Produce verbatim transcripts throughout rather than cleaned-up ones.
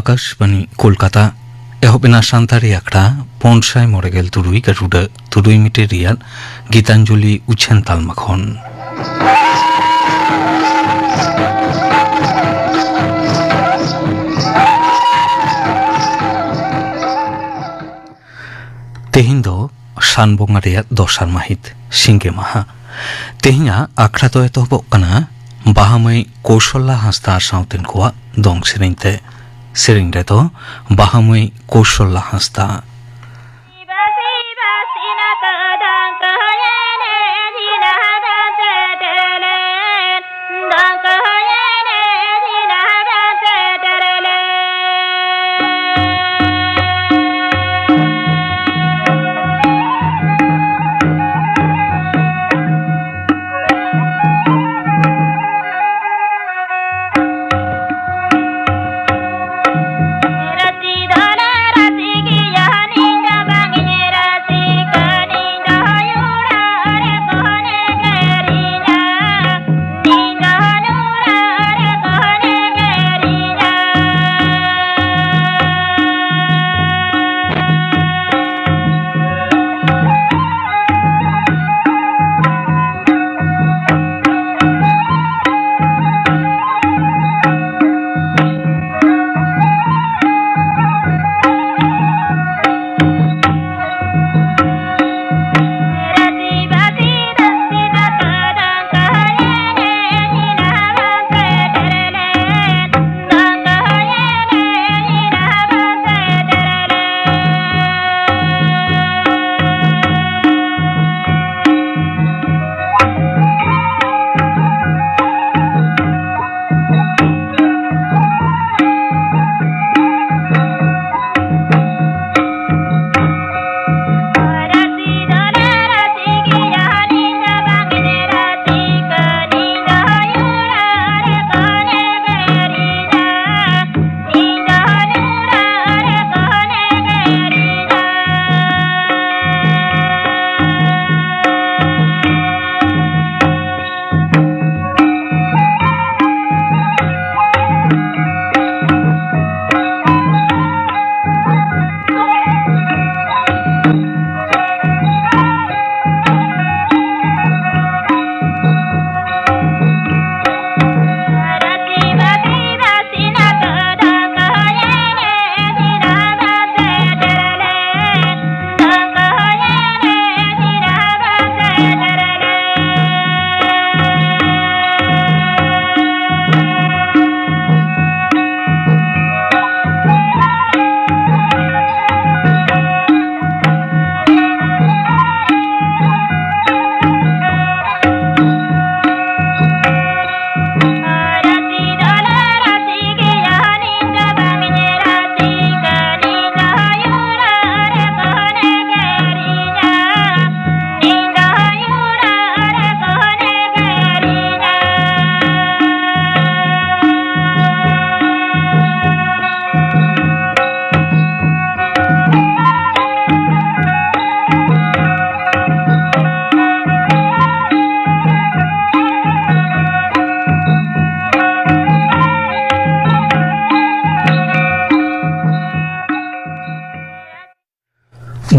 ᱟᱠᱟᱥᱵᱟᱱᱤ ᱠᱳᱞᱠᱟᱛᱟ᱾ ᱮᱦᱚᱵ ᱮᱱᱟ ᱥᱟᱱᱛᱟᱲᱤ ᱟᱠᱷᱲᱟ ᱯᱩᱱ ᱥᱟᱭ ᱢᱚᱬᱮ ᱜᱮᱞ ᱛᱩᱨᱩᱭ ᱜᱟᱹᱨᱩᱰᱟᱹ ᱛᱩᱨᱩᱭ ᱢᱤᱴᱟᱨ ᱨᱮᱭᱟᱜ ᱜᱤᱛᱟᱧᱡᱚᱞᱤ ᱩᱪᱷᱟᱹᱱ ᱛᱟᱞᱢᱟ ᱠᱷᱚᱱ᱾ ᱛᱮᱦᱮᱧ ᱫᱚ ᱥᱟᱱ ᱵᱚᱸᱜᱟ ᱨᱮᱭᱟᱜ ᱫᱚᱥᱟᱨ ᱢᱟᱹᱦᱤᱛ, ᱥᱤᱸᱜᱮ ᱢᱟᱦᱟ᱾ ᱛᱮᱦᱮᱧᱟᱜ ᱟᱠᱷᱲᱟ ᱫᱚ ᱮᱛᱚᱦᱚᱵᱚᱜ ᱠᱟᱱᱟ ᱵᱟᱦᱟ ᱢᱟᱹᱭ ᱠᱳᱥᱚᱞᱞᱟ ᱦᱟᱸᱥᱫᱟ ᱥᱟᱶᱛᱮᱱ ᱠᱚᱣᱟᱜ ᱫᱚᱝ ᱥᱮᱨᱮᱧ ᱛᱮ᱾ ᱥᱮᱨᱮᱧ ᱨᱮᱫᱚ ᱵᱟᱦᱟ ᱢᱟᱹᱭ ᱠᱳᱥᱚᱞᱞᱟ ᱦᱟᱸᱥᱫᱟ᱾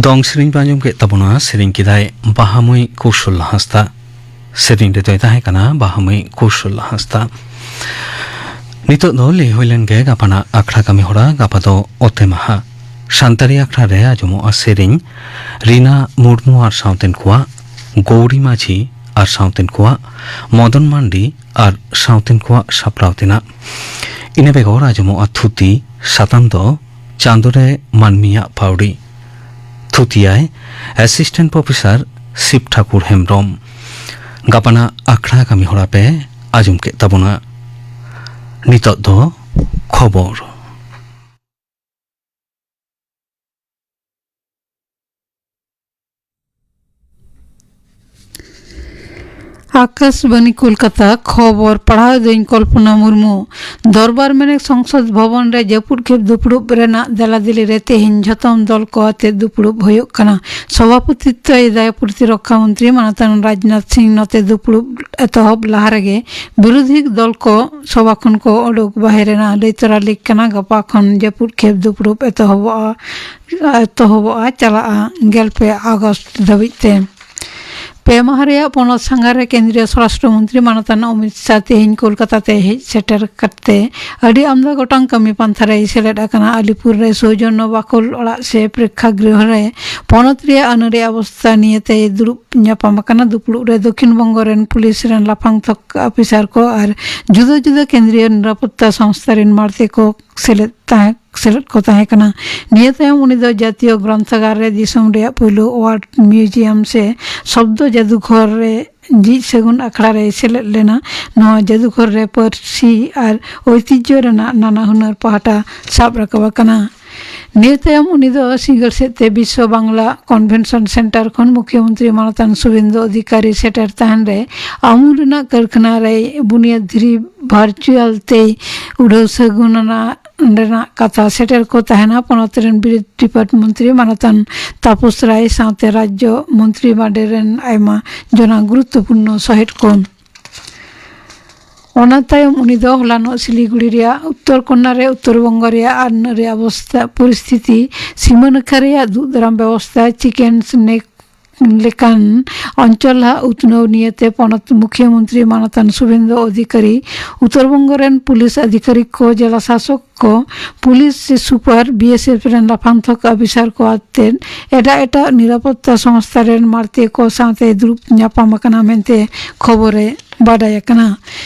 ᱫᱚᱝ ᱥᱮᱨᱮᱧ ᱯᱮ ᱟᱸᱡᱚᱢ ᱠᱮᱫ ᱛᱟᱵᱚᱱᱟ᱾ ᱥᱮᱨᱮᱧ ᱠᱮᱫᱟᱭ ᱵᱟᱦᱟᱢᱟᱹᱭ ᱠᱳᱥᱚᱞ ᱦᱟᱸᱥᱫᱟ᱾ ᱥᱮᱨᱮᱧ ᱨᱮᱫᱚᱭ ᱛᱟᱦᱮᱸ ᱠᱟᱱᱟ ᱵᱟᱦᱟᱢᱟᱹᱭ ᱠᱳᱥᱚᱞ ᱦᱟᱸᱥᱫᱟ᱾ ᱱᱤᱛᱚᱜ ᱫᱚ ᱞᱟᱹᱭ ᱦᱩᱭ ᱞᱮᱱ ᱜᱮ ᱜᱟᱯᱟᱱᱟᱜ ᱟᱠᱷᱲᱟ ᱠᱟᱹᱢᱤ ᱦᱚᱨᱟ᱾ ᱜᱟᱯᱟ ᱫᱚ ᱚᱛᱮ ᱢᱟᱦᱟ᱾ ᱥᱟᱱᱛᱟᱲᱤ ᱟᱠᱷᱲᱟ ᱨᱮ ᱟᱸᱡᱚᱢᱚᱜᱼᱟ ᱥᱮᱨᱮᱧ ᱨᱤᱱᱟ ᱢᱩᱨᱢᱩ ᱟᱨ ᱥᱟᱶᱛᱮᱱ ᱠᱚᱣᱟᱜ, ᱜᱳᱣᱨᱤ ᱢᱟᱹᱡᱷᱤ ᱟᱨ ᱥᱟᱶᱛᱮᱱ ᱠᱚᱣᱟᱜ, ᱢᱚᱫᱚᱱ ᱢᱟᱱᱰᱤ ᱟᱨ ᱥᱟᱶᱛᱮᱱ ᱠᱚᱣᱟᱜ ᱥᱟᱯᱲᱟᱣ ᱛᱮᱱᱟᱜ᱾ ᱤᱱᱟᱹ ᱵᱮᱜᱚᱨ ᱟᱸᱡᱚᱢᱚᱜᱼᱟ ᱛᱷᱩᱛᱤ, ᱥᱟᱛᱟᱢ ᱫᱚ ᱪᱟᱸᱫᱚ ᱨᱮ ᱢᱟᱹᱱᱢᱤᱭᱟᱜ ᱯᱟᱹᱣᱲᱤ᱾ ᱛᱷᱩᱛᱤᱭᱟᱭ ᱮᱥᱤᱥᱴᱮᱱᱴ ᱯᱨᱚᱯᱷᱮᱥᱚᱨ ᱥᱤᱵ ᱴᱷᱟᱠᱩᱨ ᱦᱮᱢᱵᱽᱨᱚᱢ᱾ ᱜᱟᱯᱟᱱᱟᱜ ᱟᱠᱷᱲᱟ ᱠᱟᱹᱢᱤ ᱦᱚᱨᱟ ᱯᱮ ᱟᱸᱡᱚᱢ ᱠᱮᱫ ᱛᱟᱵᱚᱱᱟ᱾ ᱱᱤᱛᱚᱜ ᱫᱚ ᱠᱷᱚᱵᱚᱨ᱾ ᱟᱠᱟᱥᱵᱟᱱᱤ ᱠᱳᱞᱠᱟᱛᱟ, ᱠᱷᱚᱵᱚᱨ ᱯᱟᱲᱦᱟᱣ ᱫᱟᱹᱧ ᱠᱚᱞᱯᱚᱱᱟ ᱢᱩᱨᱢᱩ᱾ ᱫᱚᱨᱵᱟᱨ ᱢᱮᱱᱮᱠ ᱥᱚᱝᱥᱚᱫ ᱵᱷᱚᱵᱚᱱ ᱨᱮ ᱡᱟᱹᱯᱩᱫ ᱠᱷᱮᱯ ᱫᱩᱯᱲᱩᱵ ᱨᱮᱱᱟᱜ ᱫᱮᱞᱟ ᱫᱮᱞᱤ ᱨᱮ ᱛᱮᱦᱮᱧ ᱡᱷᱚᱛᱚᱢ ᱫᱚᱞ ᱠᱚ ᱟᱛᱮ ᱫᱩᱯᱲᱩᱵ ᱦᱩᱭᱩᱜ ᱠᱟᱱᱟ᱾ ᱥᱚᱵᱷᱟᱯᱚᱛᱤᱛᱣ ᱮᱫᱟᱭ ᱯᱨᱚᱛᱤᱨᱚᱠᱠᱷᱟ ᱢᱚᱱᱛᱨᱤ ᱢᱟᱱᱚᱛᱟᱱ ᱨᱟᱡᱽᱱᱟᱛᱷ ᱥᱤᱝ᱾ ᱱᱚᱛᱮ ᱫᱩᱯᱲᱩᱵ ᱮᱛᱚᱦᱚᱵ ᱞᱟᱦᱟ ᱨᱮᱜᱮ ᱵᱤᱨᱳᱫᱷᱤ ᱫᱚᱞ ᱠᱚ ᱥᱚᱵᱷᱟ ᱠᱷᱚᱱ ᱠᱚ ᱚᱰᱚᱠ ᱵᱟᱦᱮᱨ ᱮᱱᱟ᱾ ᱞᱟᱹᱭ ᱛᱚᱨᱟ ᱞᱮᱠ ᱠᱟᱱᱟ, ᱜᱟᱯᱟ ᱠᱷᱚᱱ ᱡᱟᱹᱯᱩᱫ ᱠᱷᱮᱯ ᱫᱩᱯᱲᱩᱵ ᱮᱛᱚᱦᱚᱵᱚᱜᱼᱟ᱾ ᱮᱛᱚᱦᱚᱵᱚᱜᱼᱟ, ᱪᱟᱞᱟᱜᱼᱟ ᱜᱮᱞ ᱯᱮ ᱟᱜᱚᱥᱴ ᱫᱷᱟᱹᱵᱤᱡ ᱛᱮ᱾ ᱯᱮ ᱢᱟᱦᱟ ᱨᱮᱭᱟᱜ ᱯᱚᱱᱚᱛ ᱥᱟᱸᱜᱷᱟᱨ ᱨᱮ ᱠᱮᱱᱫᱨᱤᱭᱚ ᱥᱚᱨᱟᱥᱴᱨᱚ ᱢᱚᱱᱛᱨᱤ ᱢᱟᱱᱚᱛᱟᱱ ᱚᱢᱤᱛ ᱥᱟᱦ ᱛᱮᱦᱮᱧ ᱠᱳᱞᱠᱟᱛᱟ ᱛᱮ ᱦᱮᱡ ᱥᱮᱴᱮᱨ ᱠᱟᱛᱮ ᱟᱹᱰᱤ ᱟᱢᱫᱟ ᱜᱚᱴᱟᱝ ᱠᱟᱹᱢᱤ ᱯᱟᱱᱛᱷᱟ ᱨᱮᱭ ᱥᱮᱞᱮᱫ ᱟᱠᱟᱱᱟ᱾ ᱟᱞᱤᱯᱩᱨ ᱨᱮ ᱥᱳᱡᱚᱱᱱᱚ ᱵᱟᱠᱷᱳᱞ ᱚᱲᱟᱜ ᱥᱮ ᱯᱨᱮᱠᱠᱷᱟᱜᱨᱤᱦᱚ ᱨᱮ ᱯᱚᱱᱚᱛ ᱨᱮᱭᱟᱜ ᱟᱹᱱᱟᱹᱨᱤ ᱚᱵᱚᱥᱛᱟ ᱱᱤᱭᱮ ᱛᱮᱭ ᱫᱩᱲᱩᱵ ᱧᱟᱯᱟᱢ ᱟᱠᱟᱱᱟ᱾ ᱫᱩᱯᱲᱩᱵ ᱨᱮ ᱫᱚᱠᱷᱤᱱ ᱵᱚᱝᱜᱚ ᱨᱮᱱ ᱯᱩᱞᱤᱥ ᱨᱮᱱ ᱞᱟᱯᱷᱟᱝ ᱛᱷᱚᱠ ᱚᱯᱷᱤᱥᱟᱨ ᱠᱚ ᱟᱨ ᱡᱩᱫᱟᱹ ᱡᱩᱫᱟᱹ ᱠᱮᱱᱫᱨᱤᱭᱚ ᱱᱤᱨᱟᱯᱚᱛᱛᱟ ᱥᱚᱝᱥᱛᱷᱟ ᱨᱮᱱ ᱢᱟᱬᱛᱮ ᱠᱚ ᱥᱮᱞᱮᱫ ᱛᱟᱦᱮᱸ, ᱥᱮᱞᱮᱫ ᱠᱚ ᱛᱟᱦᱮᱸ ᱠᱟᱱᱟ᱾ ᱱᱤᱭᱟᱹ ᱛᱟᱭᱚᱢ ᱩᱱᱤ ᱫᱚ ᱡᱟᱹᱛᱤᱭᱚ ᱜᱨᱚᱱᱛᱷᱟᱜᱟᱨ ᱨᱮ ᱫᱤᱥᱚᱢ ᱨᱮᱭᱟᱜ ᱯᱩᱭᱞᱩ ᱣᱟᱨᱰ ᱢᱤᱭᱩᱡᱤᱭᱟᱢ ᱥᱮ ᱥᱚᱵᱫᱚ ᱡᱟᱫᱩᱜᱷᱚᱨ ᱨᱮ ᱡᱷᱤᱡ ᱥᱟᱹᱜᱩᱱ ᱟᱠᱷᱲᱟ ᱨᱮᱭ ᱥᱮᱞᱮᱫ ᱞᱮᱱᱟ᱾ ᱱᱚᱣᱟ ᱡᱟᱫᱩᱜᱷᱚᱨ ᱨᱮ ᱯᱟᱹᱨᱥᱤ ᱟᱨ ᱳᱭᱛᱤᱡᱽᱡᱷᱚ ᱨᱮᱱᱟᱜ ᱱᱟᱱᱟ ᱦᱩᱱᱟᱹᱨ ᱯᱟᱦᱴᱟ ᱥᱟᱵ ᱨᱟᱠᱟᱵ ᱟᱠᱟᱱᱟ᱾ ᱱᱤᱭᱟᱹ ᱛᱟᱭᱚᱢ ᱩᱱᱤ ᱫᱚ ᱥᱤᱸᱜᱟᱹᱲ ᱥᱮᱫ ᱛᱮ ᱵᱤᱥᱥᱚ ᱵᱟᱝᱞᱟ ᱠᱚᱱᱵᱷᱮᱱᱥᱚᱱ ᱥᱮᱱᱴᱟᱨ ᱠᱷᱚᱱ ᱢᱩᱠᱷᱭᱚᱢᱚᱱᱛᱨᱤ ᱢᱟᱱᱚᱛᱟᱱ ᱥᱩᱵᱷᱮᱱᱫᱩ ᱚᱫᱷᱤᱠᱟᱨᱤ ᱥᱮᱴᱮᱨ ᱛᱟᱦᱮᱱ ᱨᱮ ᱟᱢᱩᱞ ᱨᱮᱱᱟᱜ ᱠᱟᱹᱨᱠᱷᱟᱱᱟ ᱨᱮᱭ ᱵᱩᱱᱤᱭᱟᱹᱫ ᱫᱷᱤᱨᱤ ᱵᱷᱟᱨᱪᱩᱭᱟᱞ ᱛᱮᱭ ᱩᱰᱷᱟᱹᱣ ᱥᱟᱹᱜᱩᱱ ᱟᱱᱟ ᱨᱮᱱᱟᱜ ᱠᱟᱛᱷᱟ ᱥᱮᱴᱮᱨ ᱠᱚ ᱛᱟᱦᱮᱱᱟ᱾ ᱯᱚᱱᱚᱛ ᱨᱮᱱ ᱵᱤᱨᱤᱫ ᱰᱤᱯᱟᱨᱴ ᱢᱚᱱᱛᱨᱤ ᱢᱟᱱᱚᱛᱟᱱ ᱛᱟᱯᱚᱥ ᱨᱟᱭ ᱥᱟᱶᱛᱮ ᱨᱟᱡᱽᱡᱚ ᱢᱚᱱᱛᱨᱤ ᱵᱟᱰᱮ ᱨᱮᱱ ᱟᱭᱢᱟ ᱡᱚᱱᱟ ᱜᱩᱨᱩᱛᱛᱚᱯᱩᱨᱱᱚ ᱥᱚᱦᱮᱫ ᱠᱚ᱾ ᱚᱱᱟ ᱛᱟᱭᱚᱢ ᱩᱱᱤ ᱫᱚ ᱦᱚᱞᱟᱱᱚᱜ ᱥᱤᱞᱤᱜᱩᱲᱤ ᱨᱮᱭᱟᱜ ᱩᱛᱛᱚᱨ ᱠᱚᱱᱱᱟ ᱨᱮ ᱩᱛᱛᱚᱨ ᱵᱚᱝᱜᱚ ᱨᱮᱭᱟᱜ ᱟᱨ ᱱᱟᱹᱨᱤ ᱚᱵᱚᱥᱛᱟ ᱯᱚᱨᱤᱥᱛᱷᱤᱛᱤ, ᱥᱤᱢᱟᱹ ᱱᱟᱠᱷᱟ ᱨᱮᱭᱟᱜ ᱫᱩᱜ ᱫᱟᱨᱟᱢ ᱵᱮᱵᱚᱥᱛᱟ, ᱪᱤᱠᱮᱱ ᱥᱱᱮᱠ ᱞᱮᱠᱟᱱ ᱚᱧᱪᱚᱞ ᱟᱜ ᱩᱛᱱᱟᱹᱣ ᱱᱤᱭᱟᱹᱛᱮ ᱯᱚᱱᱚᱛ ᱢᱩᱠᱷᱭᱟᱹ ᱢᱚᱱᱛᱨᱤ ᱢᱟᱱᱚᱛᱟᱱ ᱥᱩᱵᱷᱮᱱᱫᱩ ᱚᱫᱷᱤᱠᱟᱨᱤ, ᱩᱛᱛᱚᱨ ᱵᱚᱝᱜᱚ ᱨᱮᱱ ᱯᱩᱞᱤᱥ ᱚᱫᱷᱤᱠᱟᱨᱤ ᱠᱚ, ᱡᱮᱞᱟ ᱥᱟᱥᱚᱠ ᱠᱚ, police super, B S F ᱨᱮᱱ ᱞᱟᱯᱷᱟᱝ ᱛᱷᱚᱠ ᱚᱯᱷᱤᱥᱟᱨ ᱠᱚ ᱟᱛᱮ ᱮᱴᱟᱜ ᱮᱴᱟᱜ ᱱᱤᱨᱟᱯᱚᱛᱛᱟ ᱥᱚᱝᱥᱛᱷᱟ ᱨᱮᱱ ᱢᱟᱲᱛᱮ ᱠᱚ ᱥᱟᱶᱛᱮ ᱫᱩᱲᱩᱵ ᱧᱟᱯᱟᱢ ᱟᱠᱟᱱᱟ ᱢᱮᱱᱛᱮ ᱠᱷᱚᱵᱚᱨ ᱮ ᱵᱟᱰᱟᱭ ᱟᱠᱟᱱᱟ᱾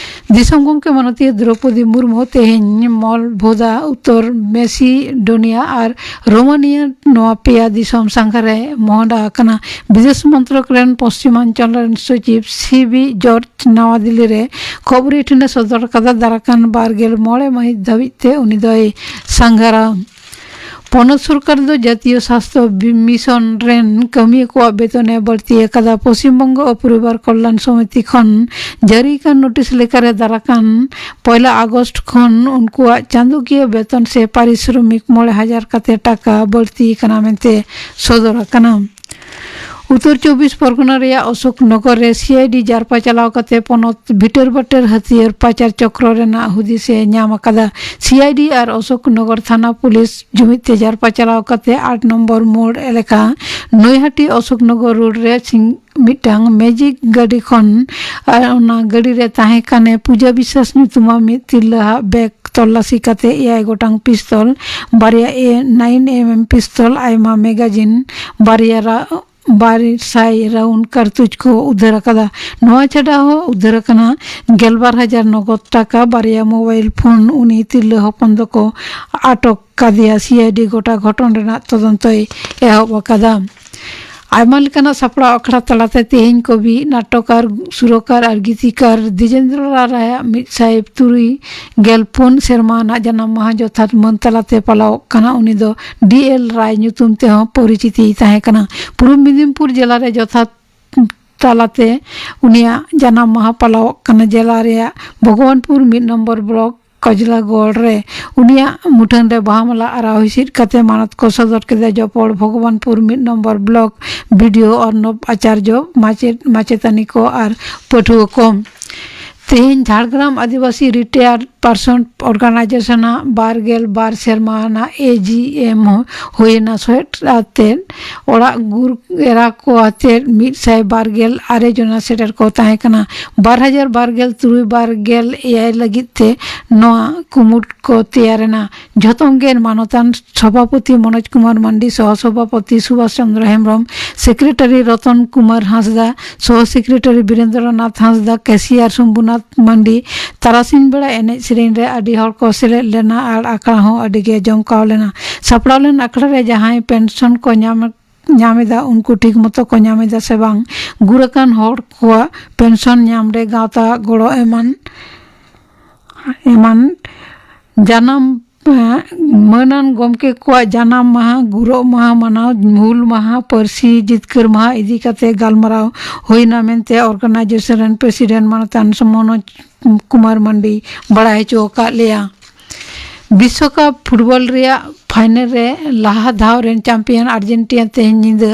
ᱫᱤᱥᱚᱢ ᱜᱚᱢᱠᱮ ᱢᱟᱱᱚᱛᱤᱭᱟᱹ ᱫᱨᱚᱯᱚᱫᱤ ᱢᱩᱨᱢᱩ ᱛᱮᱦᱮᱧ ᱢᱚᱞᱵᱷᱳᱫᱟ, ᱩᱛᱛᱚᱨ ᱢᱮᱥᱤᱰᱳᱱᱤᱭᱟ ᱟᱨ ᱨᱳᱢᱟᱱᱤᱭᱟ, ᱱᱚᱣᱟ ᱯᱮᱭᱟ ᱫᱤᱥᱚᱢ ᱥᱟᱸᱜᱷᱟᱨ ᱮ ᱢᱚᱦᱰᱟ ᱟᱠᱟᱱᱟ᱾ ᱵᱤᱫᱮᱥ ᱢᱚᱱᱛᱨᱚᱠ ᱨᱮᱱ ᱯᱚᱥᱪᱤᱢᱟᱧᱪᱚᱞ ᱨᱮᱱ ᱥᱚᱪᱤᱵᱽ ᱥᱤ ᱵᱤ ᱡᱚᱨᱡᱽ ᱱᱟᱣᱟ ᱫᱤᱞᱞᱤ ᱨᱮ ᱠᱷᱚᱵᱚᱨᱤᱭᱟᱹ ᱴᱷᱮᱱ ᱮ ᱥᱚᱫᱚᱨ ᱟᱠᱟᱫᱟ, ᱫᱟᱨᱟᱠᱟᱱ ᱵᱟᱨ ᱜᱮᱞ ᱢᱚᱬᱮ ᱢᱟᱹᱦᱤᱛ ᱫᱷᱟᱹᱵᱤᱡ ᱛᱮ ᱩᱱᱤ ᱫᱚᱭ ᱥᱟᱸᱜᱷᱟᱨᱟ᱾ ᱯᱚᱱᱚᱛ ᱥᱚᱨᱠᱟᱨ ᱫᱚ ᱡᱟᱹᱛᱤᱭᱚ ᱥᱟᱥᱛᱷᱚ ᱵᱤ-, ᱢᱤᱥᱚᱱ ᱨᱮᱱ ᱠᱟᱹᱢᱤᱭᱟᱹ ᱠᱚᱣᱟᱜ ᱵᱮᱛᱚᱱ ᱮ ᱵᱟᱹᱲᱛᱤ ᱟᱠᱟᱫᱟ᱾ ᱯᱚᱥᱪᱤᱢ ᱵᱚᱝᱜᱚ ᱯᱚᱨᱤᱵᱟᱨ ᱠᱚᱞᱭᱟᱱ ᱥᱚᱢᱤᱛᱤ ᱠᱷᱚᱱ ᱡᱟᱹᱨᱤ ᱟᱠᱟᱱ ᱱᱳᱴᱤᱥ ᱞᱮᱠᱟᱨᱮ ᱫᱟᱨᱟᱠᱟᱱ ᱯᱚᱭᱞᱟ ᱟᱜᱚᱥᱴ ᱠᱷᱚᱱ ᱩᱱᱠᱩᱣᱟᱜ ᱪᱟᱸᱫᱳᱠᱤᱭᱟᱹ ᱵᱮᱛᱚᱱ ᱥᱮ ᱯᱟᱨᱤᱥᱨᱚᱢᱤᱠ ᱢᱚᱬᱮ ᱦᱟᱡᱟᱨ ᱠᱟᱛᱮ ᱴᱟᱠᱟ ᱵᱟᱹᱲᱛᱤ ᱟᱠᱟᱱᱟ ᱢᱮᱱᱛᱮ ᱥᱚᱫᱚᱨ ᱟᱠᱟᱱᱟ᱾ ᱩᱛᱛᱚᱨ ᱪᱚᱵᱵᱤᱥ ᱯᱚᱨᱜᱚᱱᱟ ᱨᱮᱭᱟᱜ ᱚᱥᱳᱠ ᱱᱚᱜᱚᱨ ᱨᱮ ᱥᱤ ᱟᱭ ᱰᱤ ᱡᱟᱨᱯᱟ ᱪᱟᱞᱟᱣ ᱠᱟᱛᱮ ᱯᱚᱱᱚᱛ ᱵᱷᱤᱴᱟᱹᱨ ᱵᱟᱹᱴᱟᱹᱨ ᱦᱟᱹᱛᱭᱟᱹᱨ ᱯᱟᱪᱟᱨ ᱪᱚᱠᱨᱚ ᱨᱮᱱᱟᱜ ᱦᱩᱫᱤᱥ ᱮ ᱧᱟᱢ ᱟᱠᱟᱫᱟ᱾ ᱥᱤ ᱟᱭ ᱰᱤ ᱟᱨ ᱚᱥᱳᱠ ᱱᱚᱜᱚᱨ ᱛᱷᱟᱱᱟ ᱯᱩᱞᱤᱥ ᱡᱩᱢᱤᱫ ᱛᱮ ᱡᱟᱨᱯᱟ ᱪᱟᱞᱟᱣ ᱠᱟᱛᱮ ᱟᱴ ᱱᱚᱢᱵᱚᱨ ᱢᱳᱲ ᱮᱞᱟᱠᱟ ᱱᱚᱭᱦᱟᱴᱤ ᱚᱥᱳᱠ ᱱᱚᱜᱚᱨ ᱨᱳᱰ ᱨᱮ ᱥᱤᱝ-, ᱢᱤᱫᱴᱟᱝ ᱢᱮᱡᱤᱠ ᱜᱟᱹᱰᱤ ᱠᱷᱚᱱ, ᱟᱨ ᱚᱱᱟ ᱜᱟᱹᱰᱤ ᱨᱮ ᱛᱟᱦᱮᱸ ᱠᱟᱱᱮ ᱯᱩᱡᱟ ᱵᱤᱥᱣᱟᱥ ᱧᱩᱛᱩᱢᱟᱱ ᱢᱤᱫ ᱛᱤᱨᱞᱟᱹ ᱟᱜ ᱵᱮᱜᱽ ᱛᱚᱞᱞᱟᱥᱤ ᱠᱟᱛᱮ ᱮᱭᱟᱭ ᱜᱚᱴᱟᱝ ᱯᱤᱥᱛᱚᱞ, ᱵᱟᱨᱭᱟ ᱮ ᱱᱟᱭᱤᱱ ᱮᱢ ᱮᱢ ᱯᱤᱥᱛᱚᱞ, ᱟᱭᱢᱟ ᱢᱮᱜᱟᱡᱤᱱ, ᱵᱟᱨᱭᱟ ᱨᱟ-, ᱵᱟᱨ ᱥᱟᱭ ᱨᱟᱣᱩᱱᱰ ᱠᱟᱨᱛᱩᱡᱽ ᱠᱚ ᱩᱫᱷᱟᱹᱨ ᱟᱠᱟᱫᱟ᱾ ᱱᱚᱣᱟ ᱪᱷᱟᱰᱟ ᱦᱚᱸ ᱩᱫᱷᱟᱹᱨ ᱟᱠᱟᱱᱟ ᱜᱮᱞᱵᱟᱨ ᱦᱟᱡᱟᱨ ᱱᱚᱜᱚᱫ ᱴᱟᱠᱟ, ᱵᱟᱨᱭᱟ ᱢᱳᱵᱟᱭᱤᱞ ᱯᱷᱳᱱ᱾ ᱩᱱᱤ ᱛᱤᱨᱞᱟᱹ ᱦᱚᱯᱚᱱ ᱫᱚᱠᱚ ᱟᱴᱚᱠ ᱠᱟᱫᱮᱭᱟ᱾ ᱥᱤ ᱟᱭ ᱰᱤ ᱜᱚᱴᱟ ᱜᱷᱚᱴᱚᱱ ᱨᱮᱱᱟᱜ ᱛᱚᱫᱚᱱᱛᱚᱭ ᱮᱦᱚᱵ ᱟᱠᱟᱫᱟ᱾ ᱟᱭᱢᱟ ᱞᱮᱠᱟᱱᱟᱜ ᱥᱟᱯᱲᱟᱣ ᱟᱠᱷᱲᱟ ᱛᱟᱞᱟᱛᱮ ᱛᱮᱦᱮᱧ ᱠᱚᱵᱤ, ᱱᱟᱴᱚᱠᱟᱨ, ᱥᱩᱨᱚᱠᱟᱨ ᱟᱨ ᱜᱤᱛᱤᱠᱟᱨ ᱫᱤᱡᱮᱱᱫᱨᱚ ᱞᱟᱞ ᱨᱟᱭᱟᱜ ᱢᱤᱫ ᱥᱟᱭ ᱛᱩᱨᱩᱭ ᱜᱮᱞ ᱯᱩᱱ ᱥᱮᱨᱢᱟ ᱟᱱᱟᱜ ᱡᱟᱱᱟᱢ ᱢᱟᱦᱟ ᱡᱚᱛᱷᱟᱛ ᱢᱟᱹᱱ ᱛᱟᱞᱟᱛᱮ ᱯᱟᱞᱟᱣᱚᱜ ᱠᱟᱱᱟ᱾ ᱩᱱᱤ ᱫᱚ ᱰᱤ ᱮᱞ ᱨᱟᱭ ᱧᱩᱛᱩᱢ ᱛᱮᱦᱚᱸ ᱯᱚᱨᱤᱪᱤᱛᱤᱭ ᱛᱟᱦᱮᱸ ᱠᱟᱱᱟ᱾ ᱯᱩᱨᱩᱵ ᱢᱮᱫᱤᱱᱯᱩᱨ ᱡᱮᱞᱟ ᱨᱮ ᱡᱚᱛᱷᱟᱛ ᱛᱟᱞᱟᱛᱮ ᱩᱱᱤᱭᱟᱜ ᱡᱟᱱᱟᱢ ᱢᱟᱦᱟ ᱯᱟᱞᱟᱣᱚᱜ ᱠᱟᱱᱟ᱾ ᱡᱮᱞᱟ ᱨᱮᱭᱟᱜ ᱵᱷᱚᱜᱚᱵᱟᱱᱯᱩᱨ ᱢᱤᱫ ᱱᱚᱢᱵᱚᱨ ᱵᱞᱚᱠ ᱠᱚᱡᱽᱞᱟᱜᱚᱲ ᱨᱮ ᱩᱱᱤᱭᱟᱜ ᱢᱩᱴᱷᱟᱹᱱ ᱨᱮ ᱵᱟᱦᱟ ᱢᱟᱞᱟ ᱟᱨᱟᱣ ᱦᱤᱥᱤᱫ ᱠᱟᱛᱮ ᱢᱟᱱᱚᱛ ᱠᱚ ᱥᱚᱫᱚᱨ ᱠᱮᱫᱟ᱾ ᱡᱚᱯᱚᱲ ᱵᱷᱚᱜᱚᱵᱟᱱᱯᱩᱨ ᱢᱤᱫ ᱱᱚᱢᱵᱚᱨ ᱵᱞᱚᱠ ᱵᱤ ᱰᱤ ᱳ ᱚᱨᱱᱚᱵ ᱟᱪᱟᱨᱡᱚ, ᱢᱟᱪᱮᱫ ᱢᱟᱪᱮᱛᱟᱹᱱᱤ ᱠᱚ ᱟᱨ ᱯᱟᱹᱴᱷᱩᱣᱟᱹ ᱠᱚ᱾ ᱛᱮᱦᱮᱧ ᱡᱷᱟᱲᱜᱨᱟᱢ ᱟᱹᱫᱤᱵᱟᱹᱥᱤ ᱨᱤᱴᱟᱭᱟᱨᱰ ᱯᱟᱨᱥᱚᱱ ᱚᱨᱜᱟᱱᱟᱭᱡᱮᱥᱚᱱ ᱟᱜ ᱵᱟᱨ ᱜᱮᱞ ᱵᱟᱨ ᱥᱮᱨᱢᱟ ᱨᱮᱱᱟᱜ ᱮ ᱡᱤ ᱮᱢ ᱦᱩᱭᱮᱱᱟ᱾ ᱥᱚᱦᱮᱫ ᱟᱛᱮᱫ ᱚᱲᱟᱜ ᱜᱩᱨ ᱮᱨᱟ ᱠᱚ ᱟᱛᱮᱫ ᱢᱤᱫ ᱥᱟᱭ ᱵᱟᱨ ᱜᱮᱞ ᱟᱨᱮ ᱡᱚᱱᱟ ᱥᱮᱴᱮᱨ ᱠᱚ ᱛᱟᱦᱮᱸ ᱠᱟᱱᱟ᱾ ᱵᱟᱨ ᱦᱟᱡᱟᱨ ᱵᱟᱨ ᱜᱮᱞ ᱛᱩᱨᱩᱭ ᱵᱟᱨ ᱜᱮᱞ ᱮᱭᱟᱭ ᱞᱟᱹᱜᱤᱫ ᱛᱮ ᱱᱚᱣᱟ ᱠᱩᱢᱩᱴ ᱠᱚ ᱛᱮᱭᱟᱨ ᱮᱱᱟ᱾ ᱡᱷᱚᱛᱚ ᱜᱮ ᱢᱟᱱᱚᱛᱟᱱ ᱥᱚᱵᱷᱟᱯᱚᱛᱤ ᱢᱚᱱᱳᱡᱽ ᱠᱩᱢᱟᱨ ᱢᱟᱱᱰᱤ, ᱥᱚᱦᱚ ᱥᱚᱵᱷᱟᱯᱚᱛᱤ ᱥᱩᱵᱷᱟᱥ ᱪᱚᱱᱫᱨᱚ ᱦᱮᱢᱵᱨᱚᱢ, ᱥᱮᱠᱨᱮᱴᱟᱨᱤ ᱨᱚᱛᱚᱱ ᱠᱩᱢᱟᱨ ᱦᱟᱸᱥᱫᱟ, ᱥᱚᱦᱚ ᱥᱮᱠᱨᱮᱴᱟᱨᱤ ᱵᱤᱨᱮᱱᱫᱨᱚᱱᱟᱛᱷ ᱦᱟᱸᱥᱫᱟ, ᱠᱮᱥᱤᱭᱟᱨ ᱥᱚᱢᱵᱷᱩᱱᱟᱛᱷ ᱢᱟᱱᱰᱤ᱾ ᱛᱟᱨᱟᱥᱤᱧ ᱵᱮᱲᱟ ᱮᱱᱮᱡ ᱥᱮᱨᱮᱧ ᱨᱮ ᱟᱹᱰᱤ ᱦᱚᱲ ᱠᱚ ᱥᱮᱞᱮᱫ ᱞᱮᱱᱟ ᱟᱨ ᱟᱠᱷᱲᱟ ᱦᱚᱸ ᱟᱹᱰᱤ ᱜᱮ ᱡᱚᱢᱠᱟᱣ ᱞᱮᱱᱟ᱾ ᱥᱟᱯᱲᱟᱣ ᱞᱮᱱ ᱟᱠᱷᱲᱟ ᱨᱮ ᱡᱟᱦᱟᱸᱭ ᱯᱮᱱᱥᱚᱱ ᱠᱚ ᱧᱟᱢ, ᱧᱟᱢ ᱮᱫᱟ, ᱩᱱᱠᱩ ᱴᱷᱤᱠ ᱢᱚᱛᱚ ᱠᱚ ᱧᱟᱢ ᱮᱫᱟ ᱥᱮ ᱵᱟᱝ, ᱜᱩᱨ ᱟᱠᱟᱱ ᱦᱚᱲ ᱠᱚᱣᱟᱜ ᱯᱮᱱᱥᱚᱱ ᱧᱟᱢ ᱨᱮ ᱜᱟᱶᱛᱟ ᱜᱚᱲᱚ ᱮᱢᱟᱱ, ᱮᱢᱟᱱ ᱡᱟᱱᱟᱢ, ᱮᱸ, ᱢᱟᱹᱱᱟᱱ ᱜᱚᱢᱠᱮ ᱠᱚᱣᱟᱜ ᱡᱟᱱᱟᱢ ᱢᱟᱦᱟ, ᱜᱩᱨᱚᱜ ᱢᱟᱦᱟ ᱢᱟᱱᱟᱣ, ᱦᱩᱞ ᱢᱟᱦᱟ, ᱯᱟᱹᱨᱥᱤ ᱡᱤᱛᱠᱟᱹᱨ ᱢᱟᱦᱟ ᱤᱫᱤ ᱠᱟᱛᱮ ᱜᱟᱞᱢᱟᱨᱟᱣ ᱦᱩᱭᱱᱟ ᱢᱮᱱᱛᱮ ᱚᱨᱜᱟᱱᱟᱭᱡᱮᱥᱚᱱ ᱨᱮᱱ ᱯᱨᱮᱥᱤᱰᱮᱱᱴ ᱢᱟᱱᱚᱛᱟᱱ ᱢᱚᱱᱳᱡᱽ ᱠᱩᱢᱟᱨ ᱢᱟᱱᱰᱤ ᱵᱟᱲᱟᱭ ᱦᱚᱪᱚ ᱟᱠᱟᱫ ᱞᱮᱭᱟ᱾ ᱵᱤᱥᱥᱚᱠᱟᱯ ᱯᱷᱩᱴᱵᱚᱞ ᱨᱮᱭᱟᱜ ᱯᱷᱟᱭᱱᱮᱞ ᱨᱮ ᱞᱟᱦᱟ ᱫᱷᱟᱣ ᱨᱮᱱ ᱪᱟᱢᱯᱤᱭᱟᱱ ᱟᱨᱡᱮᱱᱴᱤᱱᱟ ᱛᱮᱦᱮᱧ ᱧᱤᱫᱟᱹ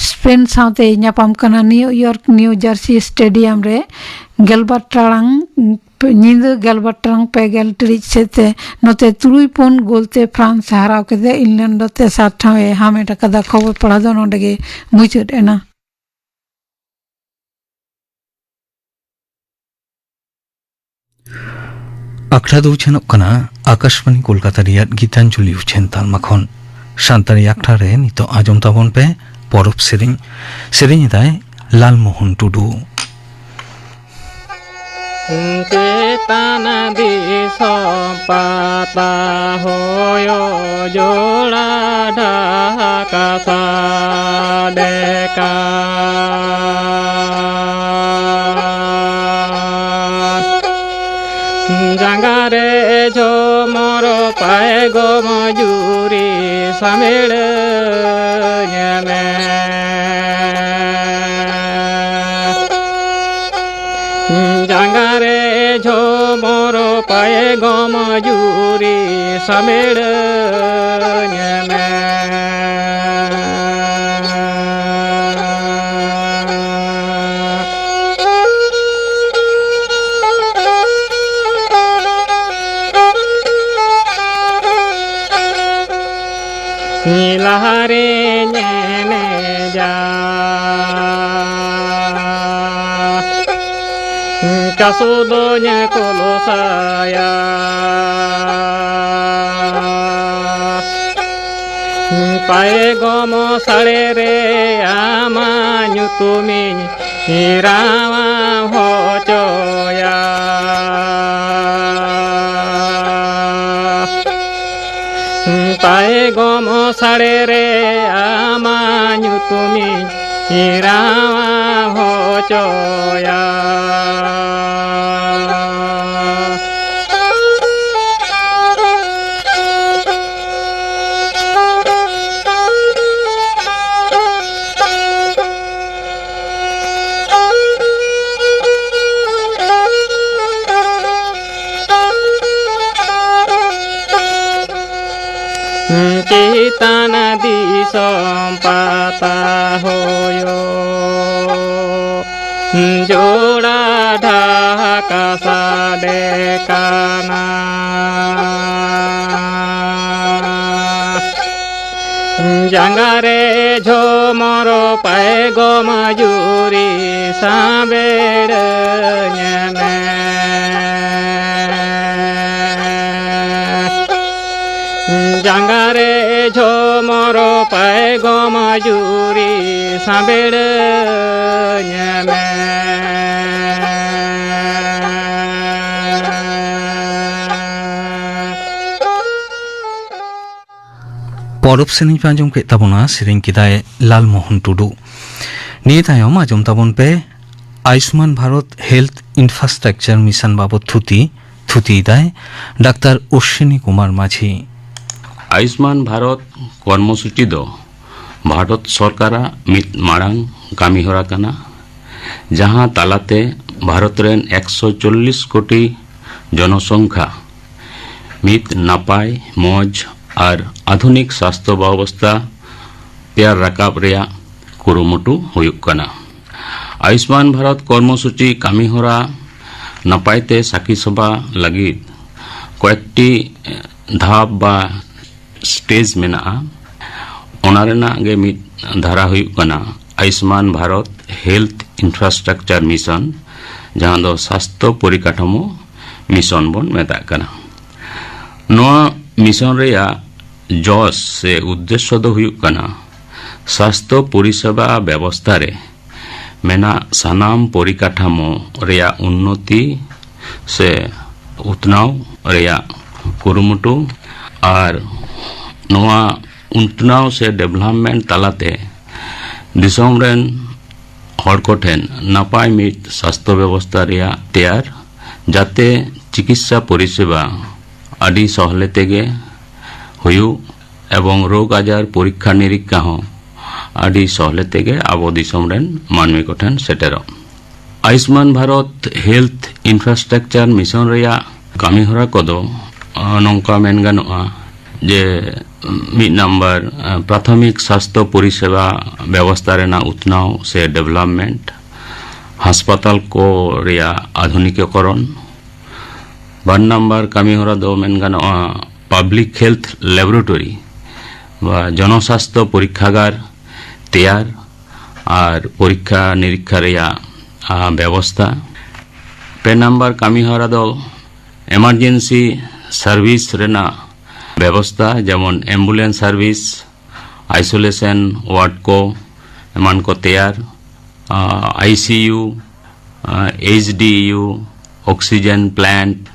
ᱥᱯᱮᱱ ᱥᱟᱶᱛᱮ ᱧᱟᱯᱟᱢ ᱠᱟᱱᱟ ᱱᱤᱭᱩ ᱤᱭᱚᱨᱠ ᱱᱤᱭᱩ ᱡᱟᱨᱥᱤ ᱥᱴᱮᱰᱤᱭᱟᱢ ᱨᱮ ᱜᱮᱞᱵᱟᱨ ᱴᱟᱲᱟᱝ, ᱧᱤᱫᱟᱹ ᱜᱮᱞᱵᱟᱨ ᱴᱟᱲᱟᱝ ᱯᱮ ᱜᱮᱞ ᱴᱤᱲᱤᱡ ᱥᱮᱫ ᱛᱮ᱾ ᱱᱚᱛᱮ ᱛᱩᱨᱩᱭ ᱯᱩᱱ ᱜᱳᱞ ᱛᱮ ᱯᱷᱨᱟᱱᱥ ᱦᱟᱨᱟᱣ ᱠᱮᱫᱮ ᱤᱝᱞᱮᱱᱰ ᱫᱚ ᱛᱮᱥᱟᱨ ᱴᱷᱟᱶ ᱮ ᱦᱟᱢᱮᱴ ᱟᱠᱟᱫᱟ᱾ ᱠᱷᱚᱵᱚᱨ ᱯᱟᱲᱦᱟᱣ ᱫᱚ ᱱᱚᱰᱮ ᱜᱮ ᱢᱩᱪᱟᱹᱫ ᱮᱱᱟ᱾ ᱟᱠᱷᱲᱟ ᱫᱚ ᱩᱪᱷᱟᱹᱱᱚᱜ ᱠᱟᱱᱟ ᱟᱠᱟᱥᱵᱟᱬᱤ ᱠᱳᱞᱠᱟᱛᱟ ᱨᱮᱭᱟᱜ ᱜᱤᱛᱟᱧᱡᱚᱞᱤ ᱩᱪᱷᱟᱹᱱ ᱛᱟᱞᱢᱟ ᱠᱷᱚᱱ᱾ ᱥᱟᱱᱛᱟᱲᱤ ᱟᱠᱷᱲᱟ ᱨᱮ ᱱᱤᱛᱚᱜ ᱟᱸᱡᱚᱢ ᱛᱟᱵᱚᱱ ᱯᱮ ᱯᱚᱨᱚᱵᱽ ᱥᱮᱨᱮᱧ᱾ ᱥᱮᱨᱮᱧ ᱮᱫᱟᱭ ᱞᱟᱞᱢᱳᱦᱚᱱ ᱴᱩᱰᱩ᱾ ᱪᱮᱛᱟᱱ ᱫᱤᱥᱚᱢ ᱯᱟᱛᱟ ᱦᱚᱭᱚ ᱡᱚᱲᱟ ᱰᱷᱟᱠᱟ ᱥᱟᱰᱮ ᱠᱟᱱ᱾ ᱡᱟᱸᱜᱟ ᱨᱮ ᱡᱷᱚᱢᱚᱨ ᱯᱟᱭᱜᱚᱢ ᱡᱩᱨᱤ ᱥᱟᱢᱮᱲᱟᱹᱧ ᱢᱮ᱾ ᱡᱟᱸᱜᱟ ᱨᱮ ᱡᱷᱚᱢᱚᱨ ᱯᱟᱭᱜᱚᱢ ᱡᱩᱨᱤ ᱥᱟᱢᱮᱲᱟᱹᱧ ᱢᱮ᱾ ᱠᱟᱥᱚ ᱫᱚᱧ ᱠᱚᱞᱚᱥᱟᱭᱟ᱾ ᱯᱟᱭᱜᱚᱢ ᱥᱟᱲᱮ ᱨᱮ ᱟᱢᱟᱜ ᱧᱩᱛᱩᱢᱤᱧ ᱦᱤᱨᱟᱣ ᱦᱚᱪᱚᱭᱟ᱾ ᱯᱟᱭᱜᱚᱢ ᱥᱟᱲᱮ ᱨᱮ ᱟᱢᱟᱜ ᱧᱩᱛᱩᱢᱤᱧ ᱦᱤᱨᱟᱣ ᱦᱚᱪᱚᱭᱟ᱾ ᱪᱮᱛᱟᱱ ᱫᱤᱥᱚᱢ ᱯᱟᱛᱟ ᱦᱩᱭᱩᱜ, ᱡᱳᱲᱟ ᱰᱷᱟᱠᱟ ᱥᱟᱰᱮ ᱠᱟᱱᱟ᱾ ᱡᱟᱸᱜᱟ ᱨᱮ ᱡᱷᱚᱢᱚᱨ ᱯᱟᱭᱜᱚᱢ ᱡᱩᱨᱤ ᱥᱟᱸᱵᱮᱲᱟᱹᱧ ᱢᱮ᱾ ᱡᱟᱸᱜᱟ ᱨᱮ ᱡᱷᱚᱢᱚᱨ ᱯᱟᱭᱜᱚᱢ ᱡᱩᱨᱤ ᱥᱟᱸᱵᱮᱲᱟᱹᱧ ᱢᱮ᱾ ᱯᱚᱨᱚᱵᱽ ᱥᱮᱨᱮᱧ ᱯᱮ ᱟᱸᱡᱚᱢ ᱠᱮᱫ ᱛᱟᱵᱚᱱᱟ, ᱥᱮᱨᱮᱧ ᱠᱮᱫᱟᱭ ᱞᱟᱞᱢᱳᱦᱚᱱ ᱴᱩᱰᱩ᱾ ᱱᱤᱭᱟᱹ ᱛᱟᱭᱚᱢ ᱟᱸᱡᱚᱢ ᱛᱟᱵᱚᱱ ᱯᱮ Ayushman Bharat health infrastructure mission ᱵᱟᱵᱚᱛ ᱛᱷᱩᱛᱤ᱾ ᱛᱷᱩᱛᱤᱭᱮᱫᱟᱭ ᱰᱟᱠᱛᱟᱨ ᱚᱥᱣᱤᱱᱤ ᱠᱩᱢᱟᱨ ᱢᱟᱹᱡᱷᱤ᱾ ᱟᱭᱩᱥᱢᱟᱱ ᱵᱷᱟᱨᱚᱛ ᱠᱚᱨᱢᱚᱥᱩᱪᱤ ᱫᱚ ᱵᱷᱟᱨᱚᱛ ᱥᱚᱨᱠᱟᱨᱟᱜ ᱢᱤᱫ ᱢᱟᱲᱟᱝ ᱠᱟᱹᱢᱤᱦᱚᱨᱟ ᱠᱟᱱᱟ, ᱡᱟᱦᱟᱸ ᱛᱟᱞᱟᱛᱮ ᱵᱷᱟᱨᱚᱛ ᱨᱮᱱ ᱮᱠᱥᱚ ᱪᱚᱞᱞᱤᱥ ᱠᱳᱴᱤ ᱡᱚᱱᱚᱥᱚᱝᱠᱷᱟ ᱢᱤᱫ ᱱᱟᱯᱟᱭ, ᱢᱚᱡᱽ ᱟᱨ ᱟᱫᱷᱩᱱᱤᱠ ᱥᱟᱥᱛᱷᱚ ᱵᱮᱵᱚᱥᱛᱷᱟ ᱛᱮᱭᱟᱨ ᱨᱟᱠᱟᱵ ᱨᱮᱭᱟᱜ ᱠᱩᱨᱩᱢᱩᱴᱩ ᱦᱩᱭᱩᱜ ᱠᱟᱱᱟ᱾ ᱟᱭᱩᱥᱢᱟᱱ ᱵᱷᱟᱨᱚᱛ ᱠᱚᱨᱢᱚᱥᱩᱪᱤ ᱠᱟᱹᱢᱤᱦᱚᱨᱟ ᱱᱟᱯᱟᱭ ᱛᱮ ᱥᱟᱹᱠᱷᱤ ᱥᱚᱵᱷᱟ ᱞᱟᱹᱜᱤᱫ ᱠᱚᱭᱮᱠᱴᱤ ᱫᱷᱟᱯ ᱵᱟ ᱥᱴᱮᱡᱽ ᱢᱮᱱᱟᱜᱼᱟ᱾ ᱚᱱᱟ ᱨᱮᱱᱟᱜ ᱜᱮ ᱢᱤᱫ ᱫᱷᱟᱨᱟ ᱦᱩᱭᱩᱜ ᱠᱟᱱᱟ Ayushman Bharat health infrastructure mission, ᱡᱟᱦᱟᱸ ᱫᱚ ᱥᱟᱥᱛᱷᱚ ᱯᱚᱨᱤᱠᱟᱴᱷᱟᱢᱳ ᱢᱤᱥᱚᱱ ᱵᱚᱱ ᱢᱮᱛᱟᱜ ᱠᱟᱱᱟ᱾ ᱱᱚᱣᱟ ᱢᱤᱥᱚᱱ ᱨᱮᱭᱟᱜ ᱡᱚᱥ ᱥᱮ ᱩᱫᱽᱫᱮᱥᱥᱚ ᱫᱚ ᱦᱩᱭᱩᱜ ᱠᱟᱱᱟ ᱥᱟᱥᱛᱷᱚ ᱯᱚᱨᱤᱥᱮᱵᱟ ᱵᱮᱵᱚᱥᱛᱷᱟ ᱨᱮ ᱢᱮᱱᱟᱜ ᱥᱟᱱᱟᱢ ᱯᱚᱨᱤᱠᱟᱴᱷᱟᱢᱳ ᱨᱮᱭᱟᱜ ᱩᱱᱱᱚᱛᱤ ᱥᱮ ᱩᱛᱱᱟᱹᱣ ᱨᱮᱭᱟᱜ ᱠᱩᱨᱩᱢᱩᱴᱩ ᱟᱨ ᱱᱚᱣᱟ ᱩᱛᱱᱟᱹᱣ ᱥᱮ ᱰᱮᱵᱷᱞᱚᱯᱢᱮᱱᱴ ᱛᱟᱞᱟᱛᱮ ᱫᱤᱥᱚᱢ ᱨᱮᱱ ᱦᱚᱲ ᱠᱚᱴᱷᱮᱱ ᱱᱟᱯᱟᱭ ᱢᱤᱫ ᱥᱟᱥᱛᱷᱚ ᱵᱮᱵᱚᱥᱛᱷᱟ ᱨᱮᱭᱟᱜ ᱛᱮᱭᱟᱨ, ᱡᱟᱛᱮ ᱪᱤᱠᱤᱛᱥᱟ ᱯᱚᱨᱤᱥᱮᱵᱟ ᱟᱹᱰᱤ ᱥᱚᱦᱞᱮ ᱛᱮᱜᱮ ᱦᱩᱭᱩᱜ ᱮᱵᱚᱝ ᱨᱳᱜᱽ ᱟᱡᱟᱨ ᱯᱚᱨᱤᱠᱠᱷᱟ ᱱᱤᱨᱤᱠᱠᱷᱟ ᱦᱚᱸ ᱟᱹᱰᱤ ᱥᱚᱦᱞᱮ ᱛᱮᱜᱮ ᱟᱵᱚ ᱫᱤᱥᱚᱢ ᱨᱮᱱ ᱢᱟᱹᱱᱢᱤ ᱠᱚᱴᱷᱮᱱ ᱥᱮᱴᱮᱨᱚᱜ᱾ Ayushman Bharat health infrastructure mission ᱨᱮᱭᱟᱜ ᱠᱟᱹᱢᱤᱦᱚᱨᱟ ᱠᱚᱫᱚ, ᱟᱸ, ᱱᱚᱝᱠᱟ ᱢᱮᱱ ᱜᱟᱱᱚᱜᱼᱟ ᱡᱮ, ᱢᱤᱫ ᱱᱟᱢᱵᱟᱨ, ᱟᱸ, ᱯᱨᱟᱛᱷᱚᱢᱤᱠ ᱥᱟᱥᱛᱷᱚ ᱯᱚᱨᱤᱥᱮᱵᱟ ᱵᱮᱵᱚᱥᱛᱷᱟ ᱨᱮᱱᱟᱜ ᱩᱛᱱᱟᱹᱣ ᱥᱮ ᱰᱮᱵᱷᱞᱚᱯᱢᱮᱱᱴ, ᱦᱟᱥᱯᱟᱛᱟᱞ ᱠᱚ ᱨᱮᱭᱟᱜ ᱟᱫᱷᱩᱱᱤᱠᱤᱠᱚᱨᱚᱱ᱾ ᱵᱟᱨ ᱱᱟᱢᱵᱟᱨ ᱠᱟᱹᱢᱤᱦᱚᱨᱟ ᱫᱚ ᱢᱮᱱ ᱜᱟᱱᱚᱜᱼᱟ ᱯᱟᱵᱽᱞᱤᱠ ᱦᱮᱞᱛᱷ ᱞᱮᱵᱚᱨᱮᱴᱚᱨᱤ ᱵᱟ ᱡᱚᱱᱚᱥᱟᱥᱛᱷᱚ ᱯᱚᱨᱤᱠᱠᱷᱟᱜᱟᱨ ᱛᱮᱭᱟᱨ ᱟᱨ ᱯᱚᱨᱤᱠᱠᱷᱟ ᱱᱤᱨᱤᱠᱠᱷᱟ ᱨᱮᱭᱟᱜ, ᱟ, ᱵᱮᱵᱚᱥᱛᱷᱟ᱾ ᱯᱮ ᱱᱟᱢᱵᱟᱨ ᱠᱟᱹᱢᱤᱦᱚᱨᱟ ᱫᱚ ᱮᱢᱟᱨᱡᱮᱱᱥᱤ ᱥᱟᱨᱵᱷᱤᱥ ᱨᱮᱱᱟᱜ ᱵᱮᱵᱚᱥᱛᱷᱟ, ᱡᱮᱢᱚᱱ ᱮᱢᱵᱩᱞᱮᱱᱥ ᱥᱟᱨᱵᱷᱤᱥ, ᱟᱭᱥᱳᱞᱮᱥᱚᱱ ᱣᱟᱨᱰ ᱠᱚ ᱮᱢᱟᱱ ᱠᱚ ᱛᱮᱭᱟᱨ, ᱟ, ᱟᱭᱥᱤᱭᱩ, ᱟ, ᱮᱭᱤᱪᱰᱤᱭᱩ, ᱚᱠᱥᱤᱡᱮᱱ ᱯᱞᱟᱱᱴ,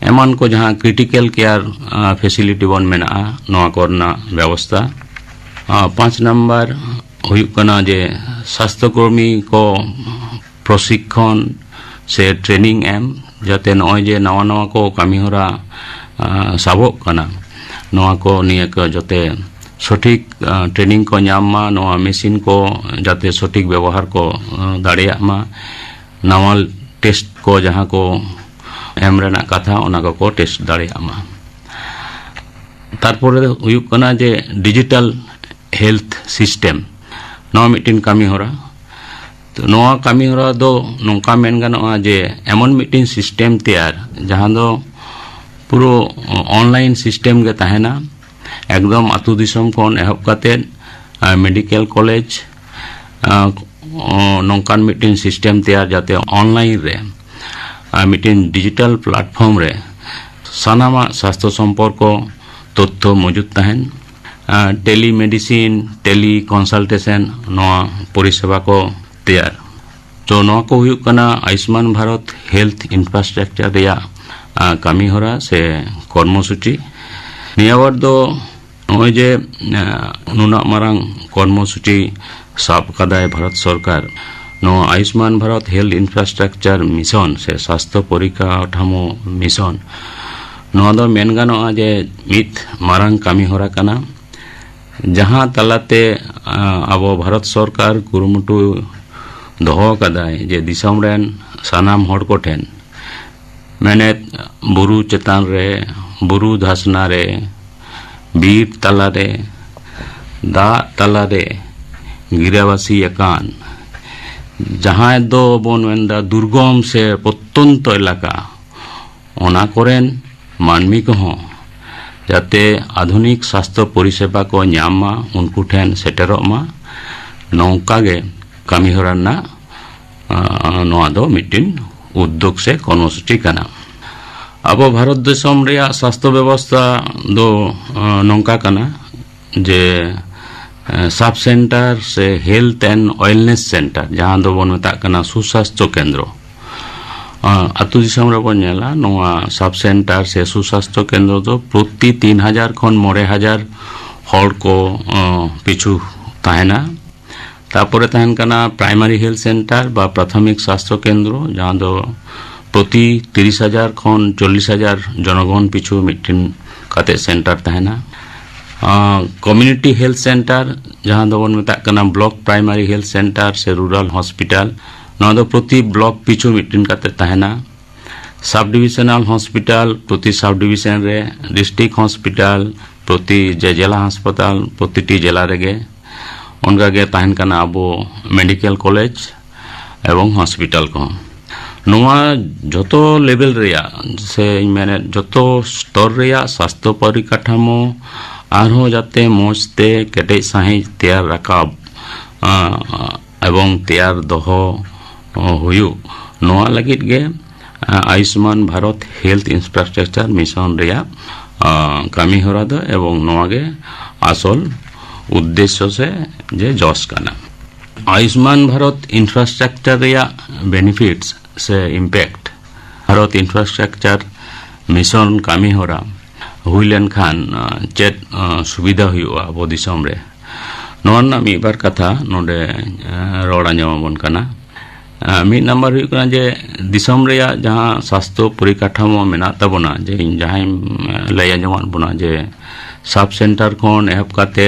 ᱮᱢᱟᱱ ᱠᱚ ᱡᱟᱦᱟᱸ ᱠᱨᱤᱴᱤᱠᱮᱞ ᱠᱮᱭᱟᱨ, ᱟ, ᱯᱷᱮᱥᱤᱞᱤᱴᱤ ᱵᱚᱱ ᱢᱮᱱᱟᱜᱼᱟ, ᱱᱚᱣᱟ ᱠᱚᱨᱮᱱᱟᱜ ᱵᱮᱵᱚᱥᱛᱷᱟ᱾ ᱟ, ᱯᱟᱸᱪ ᱱᱟᱢᱵᱟᱨ ᱦᱩᱭᱩᱜ ᱠᱟᱱᱟ ᱡᱮ ᱥᱟᱥᱛᱷᱚ ᱠᱚᱨᱢᱤ ᱠᱚ ᱯᱨᱚᱥᱤᱠᱠᱷᱚᱱ ᱥᱮ ᱴᱨᱮᱱᱤᱝ ᱮᱢ, ᱡᱟᱛᱮ ᱱᱚᱜᱼᱚᱭ ᱡᱮ ᱱᱟᱣᱟ ᱱᱟᱣᱟ ᱠᱚ ᱠᱟᱹᱢᱤᱦᱚᱨᱟ, ᱟ, ᱥᱟᱵᱚᱜ ᱠᱟᱱᱟ, ᱱᱚᱣᱟ ᱠᱚ ᱱᱤᱭᱟᱹ ᱠᱚ ᱡᱟᱛᱮ ᱥᱚᱴᱷᱤᱠ, ᱟ, ᱴᱨᱮᱱᱤᱝ ᱠᱚ ᱧᱟᱢ ᱢᱟ, ᱱᱚᱣᱟ ᱢᱮᱥᱤᱱ ᱠᱚ ᱡᱟᱛᱮ ᱥᱚᱴᱷᱤᱠ ᱵᱮᱵᱚᱦᱟᱨ ᱠᱚ, ᱟ, ᱫᱟᱲᱮᱭᱟᱜ ᱢᱟ, ᱱᱟᱣᱟ ᱴᱮᱥᱴ ᱠᱚ ᱡᱟᱦᱟᱸ ᱠᱚ ᱮᱢ ᱨᱮᱱᱟᱜ ᱠᱟᱛᱷᱟ, ᱚᱱᱟ ᱠᱚᱠᱚ ᱴᱮᱥᱴ ᱫᱟᱲᱮᱭᱟᱜ ᱢᱟ᱾ ᱛᱟᱨᱯᱚᱨᱮ ᱦᱩᱭᱩᱜ ᱠᱟᱱᱟ ᱡᱮ ᱰᱤᱡᱤᱴᱟᱞ ᱦᱮᱞᱛᱷ ᱥᱤᱥᱴᱮᱢ, ᱱᱚᱣᱟ ᱢᱤᱫᱴᱮᱱ ᱠᱟᱹᱢᱤ ᱦᱚᱨᱟ᱾ ᱛᱚ, ᱱᱚᱣᱟ ᱠᱟᱹᱢᱤ ᱦᱚᱨᱟ ᱫᱚ ᱱᱚᱝᱠᱟ ᱢᱮᱱ ᱜᱟᱱᱚᱜᱼᱟ ᱡᱮ ᱮᱢᱚᱱ ᱢᱤᱫᱴᱮᱱ ᱥᱤᱥᱴᱮᱢ ᱛᱮᱭᱟᱨ, ᱡᱟᱦᱟᱸ ᱫᱚ ᱯᱩᱨᱟᱹ ᱚᱱᱞᱟᱭᱤᱱ ᱥᱤᱥᱴᱮᱢ ᱜᱮ ᱛᱟᱦᱮᱱᱟ, ᱮᱠᱫᱚᱢ ᱟᱹᱛᱩ ᱫᱤᱥᱚᱢ ᱠᱷᱚᱱ ᱮᱦᱚᱵ ᱠᱟᱛᱮᱫ, ᱟᱨ ᱢᱮᱰᱤᱠᱮᱞ ᱠᱚᱞᱮᱡᱽ, ᱟᱨ ᱚ, ᱱᱚᱝᱠᱟᱱ ᱢᱤᱫᱴᱮᱱ ᱥᱤᱥᱴᱮᱢ ᱛᱮᱭᱟᱨ, ᱡᱟᱛᱮ ᱚᱱᱞᱟᱭᱤᱱ ᱨᱮ, ᱟᱨ ᱢᱤᱫᱴᱮᱱ ᱰᱤᱡᱤᱴᱟᱞ ᱯᱞᱟᱴᱯᱷᱚᱨᱢ ᱨᱮ ᱥᱟᱱᱟᱢᱟᱜ ᱥᱟᱥᱛᱷᱚ ᱥᱚᱢᱯᱚᱨᱠᱚ ᱛᱚᱛᱛᱷᱚ ᱢᱚᱡᱩᱫ ᱛᱟᱦᱮᱱ, ᱟᱨ ᱴᱮᱞᱤᱢᱮᱰᱤᱥᱤᱱ, ᱴᱮᱞᱤ ᱠᱚᱱᱥᱟᱞᱴᱮᱥᱚᱱ, ᱱᱚᱣᱟ ᱯᱚᱨᱤᱥᱮᱵᱟ ᱠᱚ ᱛᱮᱭᱟᱨ᱾ ᱛᱚ, ᱱᱚᱣᱟ ᱠᱚ ᱦᱩᱭᱩᱜ ᱠᱟᱱᱟ ᱟᱭᱩᱥᱢᱟᱱ ᱵᱷᱟᱨᱚᱛ ᱦᱮᱞᱛᱷ ᱤᱱᱯᱷᱨᱟᱥᱴᱨᱟᱠᱪᱟᱨ ᱨᱮᱭᱟᱜ, ᱟ, ᱠᱟᱹᱢᱤᱦᱚᱨᱟ ᱥᱮ ᱠᱚᱨᱢᱚᱥᱩᱪᱤ᱾ ᱱᱤᱭᱟᱹ ᱵᱟᱨ ᱫᱚ ᱱᱚᱜᱼᱚᱭ ᱡᱮ, ᱟ, ᱱᱩᱱᱟᱹᱜ ᱢᱟᱨᱟᱝ ᱠᱚᱨᱢᱚᱥᱩᱪᱤ ᱥᱟᱵ ᱠᱟᱫᱟᱭ ᱵᱷᱟᱨᱚᱛ ᱥᱚᱨᱠᱟᱨ, ᱱᱚᱣᱟ Ayushman Bharat health infrastructure mission ᱥᱮ ᱥᱟᱥᱛᱷᱚ ᱯᱚᱨᱤᱠᱟᱴᱷᱟᱢᱳ ᱢᱤᱥᱚᱱ, ᱱᱚᱣᱟ ᱫᱚ ᱢᱮᱱ ᱜᱟᱱᱚᱜᱼᱟ ᱡᱮ ᱢᱤᱫ ᱢᱟᱨᱟᱝ ᱠᱟᱹᱢᱤᱦᱚᱨᱟ ᱠᱟᱱᱟ, ᱡᱟᱦᱟᱸ ᱛᱟᱞᱟᱛᱮ, ᱟ, ᱟᱵᱚ ᱵᱷᱟᱨᱚᱛ ᱥᱚᱨᱠᱟᱨ ᱠᱩᱨᱩᱢᱩᱴᱩ ᱫᱚᱦᱚ ᱟᱠᱟᱫᱟᱭ ᱡᱮ ᱫᱤᱥᱚᱢ ᱨᱮᱱ ᱥᱟᱱᱟᱢ ᱦᱚᱲ ᱠᱚᱴᱷᱮᱱ, ᱢᱮᱱᱮᱫ ᱵᱩᱨᱩ ᱪᱮᱛᱟᱱ ᱨᱮ, ᱵᱩᱨᱩ ᱫᱷᱟᱥᱱᱟ ᱨᱮ, ᱵᱤᱨ ᱛᱟᱞᱟᱨᱮ, ᱫᱟᱜ ᱛᱟᱞᱟᱨᱮ ᱜᱤᱨᱟᱹᱵᱟᱹᱥᱤ ᱟᱠᱟᱱ, ᱡᱟᱦᱟᱸᱭ ᱫᱚ ᱵᱚᱱ ᱢᱮᱱᱫᱟ ᱫᱩᱨᱜᱚᱢ ᱥᱮ ᱯᱨᱚᱛᱛᱚᱱᱛᱚ ᱮᱞᱟᱠᱟ, ᱚᱱᱟ ᱠᱚᱨᱮᱱ ᱢᱟᱹᱱᱢᱤ ᱠᱚᱦᱚᱸ ᱡᱟᱛᱮ ᱟᱫᱷᱩᱱᱤᱠ ᱥᱟᱥᱛᱷᱚ ᱯᱚᱨᱤᱥᱮᱵᱟ ᱠᱚ ᱧᱟᱢ ᱢᱟ, ᱩᱱᱠᱩ ᱴᱷᱮᱱ ᱥᱮᱴᱮᱨᱚᱜ ᱢᱟ, ᱱᱚᱝᱠᱟ ᱜᱮ ᱠᱟᱹᱢᱤᱦᱚᱨᱟ ᱨᱮᱱᱟᱜ, ᱟᱸ, ᱱᱚᱣᱟ ᱫᱚ ᱢᱤᱫᱴᱤᱱ ᱩᱫᱽᱫᱳᱜᱽ ᱥᱮ ᱠᱚᱨᱢᱚᱥᱩᱪᱤ ᱠᱟᱱᱟ᱾ ᱟᱵᱚ ᱵᱷᱟᱨᱚᱛ ᱫᱤᱥᱚᱢ ᱨᱮᱭᱟᱜ ᱥᱟᱥᱛᱷᱚ ᱵᱮᱵᱚᱥᱛᱷᱟ ᱫᱚ, ᱟᱸ, ᱱᱚᱝᱠᱟ ᱠᱟᱱᱟ ᱡᱮ, ᱟᱸ, ᱥᱟᱵ ᱥᱮᱱᱴᱟᱨ ᱥᱮ ᱦᱮᱞᱛᱷ ᱮᱱᱰ ᱳᱭᱮᱞᱱᱮᱥ ᱥᱮᱱᱴᱟᱨ, ᱡᱟᱦᱟᱸ ᱫᱚᱵᱚᱱ ᱢᱮᱛᱟᱜ ᱠᱟᱱᱟ ᱥᱩᱥᱟᱥᱛᱷᱚ ᱠᱮᱱᱫᱨᱚ᱾ ᱟᱸ, ᱟᱹᱛᱩ ᱫᱤᱥᱚᱢ ᱨᱮᱵᱚᱱ ᱧᱮᱞᱟ, ᱱᱚᱣᱟ ᱥᱟᱵ ᱥᱮᱱᱴᱟᱨ ᱥᱮ ᱥᱩᱥᱟᱥᱛᱷᱚ ᱠᱮᱱᱫᱨᱚ ᱫᱚ ᱯᱨᱚᱛᱤ ᱛᱤᱱ ᱦᱟᱡᱟᱨ ᱠᱷᱚᱱ ᱢᱚᱬᱮ ᱦᱟᱡᱟᱨ ᱦᱚᱲ ᱠᱚ, ᱟᱸ, ᱯᱤᱪᱷᱩ ᱛᱟᱦᱮᱱᱟ᱾ ᱛᱟᱨᱯᱚᱨᱮ ᱛᱟᱦᱮᱱ ᱠᱟᱱᱟ ᱯᱨᱟᱭᱢᱟᱨᱤ ᱦᱮᱞᱛᱷ ᱥᱮᱱᱴᱟᱨ ᱵᱟ ᱯᱨᱟᱛᱷᱚᱢᱤᱠ ᱥᱟᱥᱛᱷᱚ ᱠᱮᱱᱫᱨᱚ, ᱡᱟᱦᱟᱸ ᱫᱚ ᱯᱨᱚᱛᱤ ᱛᱤᱨᱤᱥ ᱦᱟᱡᱟᱨ ᱠᱷᱚᱱ ᱪᱚᱞᱞᱤᱥ ᱦᱟᱡᱟᱨ ᱡᱚᱱᱚᱜᱚᱱ ᱯᱤᱪᱷᱩ ᱢᱤᱫᱴᱮᱱ ᱠᱟᱛᱮ ᱥᱮᱱᱴᱟᱨ ᱛᱟᱦᱮᱱᱟ᱾ ᱟᱸ, ᱠᱚᱢᱤᱭᱩᱱᱤᱴᱤ ᱦᱮᱞᱛᱷ ᱥᱮᱱᱴᱟᱨ, ᱡᱟᱦᱟᱸ ᱫᱚᱵᱚᱱ ᱢᱮᱛᱟᱜ ᱠᱟᱱᱟ ᱵᱞᱚᱠ ᱯᱨᱟᱭᱢᱟᱨᱤ ᱦᱮᱞᱛᱷ ᱥᱮᱱᱴᱟᱨ ᱥᱮ ᱨᱩᱨᱟᱞ ᱦᱚᱥᱯᱤᱴᱟᱞ, ᱱᱚᱣᱟ ᱫᱚ ᱯᱨᱚᱛᱤ ᱵᱞᱚᱠ ᱯᱤᱪᱷᱩ ᱢᱤᱫᱴᱮᱱ ᱠᱟᱛᱮ ᱛᱟᱦᱮᱱᱟ᱾ ᱥᱟᱵ ᱰᱤᱵᱤᱥᱚᱱᱟᱞ ᱦᱚᱥᱯᱤᱴᱟᱞ ᱯᱨᱚᱛᱤ ᱥᱟᱵ ᱰᱤᱵᱤᱥᱚᱱ ᱨᱮ, ᱰᱤᱥᱴᱨᱤᱠᱴ ᱦᱚᱥᱯᱤᱴᱟᱞ ᱯᱨᱚᱛᱤ ᱡᱮ ᱡᱮᱞᱟ ᱦᱟᱥᱯᱟᱛᱟᱞ ᱯᱨᱚᱛᱤᱴᱤ ᱡᱮᱞᱟ ᱨᱮᱜᱮ, ᱚᱱᱠᱟᱜᱮ ᱛᱟᱦᱮᱱ ᱠᱟᱱᱟ ᱟᱵᱚ ᱢᱮᱰᱤᱠᱮᱞ ᱠᱚᱞᱮᱡᱽ ᱮᱵᱚᱝ ᱦᱚᱥᱯᱤᱴᱟᱞ ᱠᱚᱦᱚᱸ᱾ ᱱᱚᱣᱟ ᱡᱷᱚᱛᱚ ᱞᱮᱵᱮᱞ ᱨᱮᱭᱟᱜ, ᱥᱮᱧ ᱢᱮᱱᱮᱫ ᱡᱷᱚᱛᱚ ᱥᱛᱚᱨ ᱨᱮᱭᱟᱜ ᱥᱟᱥᱛᱷᱚ ᱯᱚᱨᱤᱠᱟᱴᱷᱟᱢᱳ ᱟᱨᱦᱚᱸ ᱡᱟᱛᱮ ᱢᱚᱡᱽ ᱛᱮ ᱠᱮᱴᱮᱡ ᱥᱟᱺᱦᱤᱡ ᱛᱮᱭᱟᱨ ᱨᱟᱠᱟᱵ, ᱟᱸ, ᱮᱵᱚᱝ ᱛᱮᱭᱟᱨ ᱫᱚᱦᱚ ᱦᱩᱭᱩᱜ, ᱱᱚᱣᱟ ᱞᱟᱹᱜᱤᱫ ᱜᱮ Ayushman Bharat health infrastructure mission ᱨᱮᱭᱟᱜ ᱠᱟᱹᱢᱤ ᱦᱚᱨᱟ ᱫᱚ, ᱮᱵᱚᱝ ᱱᱚᱣᱟ ᱜᱮ ᱟᱥᱚᱞ ᱩᱫᱽᱫᱮᱥᱥᱚ ᱥᱮ ᱡᱮ ᱡᱚᱥ ᱠᱟᱱᱟ᱾ ᱟᱭᱩᱥᱢᱟᱱ ᱵᱷᱟᱨᱚᱛ ᱤᱱᱯᱷᱨᱟᱥᱴᱨᱟᱠᱪᱟᱨ ᱨᱮᱭᱟᱜ ᱵᱮᱱᱤᱯᱷᱤᱴᱥ ᱥᱮ ᱤᱢᱯᱮᱠᱴ, ᱵᱷᱟᱨᱚᱛ ᱤᱱᱯᱷᱨᱟᱥᱴᱨᱟᱠᱪᱟᱨ ᱢᱤᱥᱚᱱ ᱠᱟᱹᱢᱤ ᱦᱚᱨᱟ ᱦᱩᱭ ᱞᱮᱱᱠᱷᱟᱱ ᱪᱮᱫ ᱥᱩᱵᱤᱫᱷᱟ ᱦᱩᱭᱩᱜᱼᱟ ᱟᱵᱚ ᱫᱤᱥᱚᱢ ᱨᱮ, ᱱᱚᱣᱟ ᱨᱮᱱᱟᱜ ᱢᱤᱫ ᱵᱟᱨ ᱠᱟᱛᱷᱟ ᱱᱚᱰᱮ ᱨᱚᱲ ᱟᱸᱡᱚᱢ ᱟᱵᱚᱱ ᱠᱟᱱᱟ᱾ ᱢᱤᱫ ᱱᱟᱢᱵᱟᱨ ᱦᱩᱭᱩᱜ ᱠᱟᱱᱟ ᱡᱮ ᱫᱤᱥᱚᱢ ᱨᱮᱭᱟᱜ ᱡᱟᱦᱟᱸ ᱥᱟᱥᱛᱷᱚ ᱯᱚᱨᱤᱠᱟᱴᱷᱟᱢᱳ ᱢᱮᱱᱟᱜ ᱛᱟᱵᱚᱱᱟ, ᱡᱮ ᱤᱧ ᱡᱟᱦᱟᱸᱧ ᱞᱟᱹᱭ ᱟᱸᱡᱚᱢᱟᱫ ᱵᱚᱱᱟ ᱡᱮ ᱥᱟᱵ ᱥᱮᱱᱴᱟᱨ ᱠᱷᱚᱱ ᱮᱦᱚᱵ ᱠᱟᱛᱮ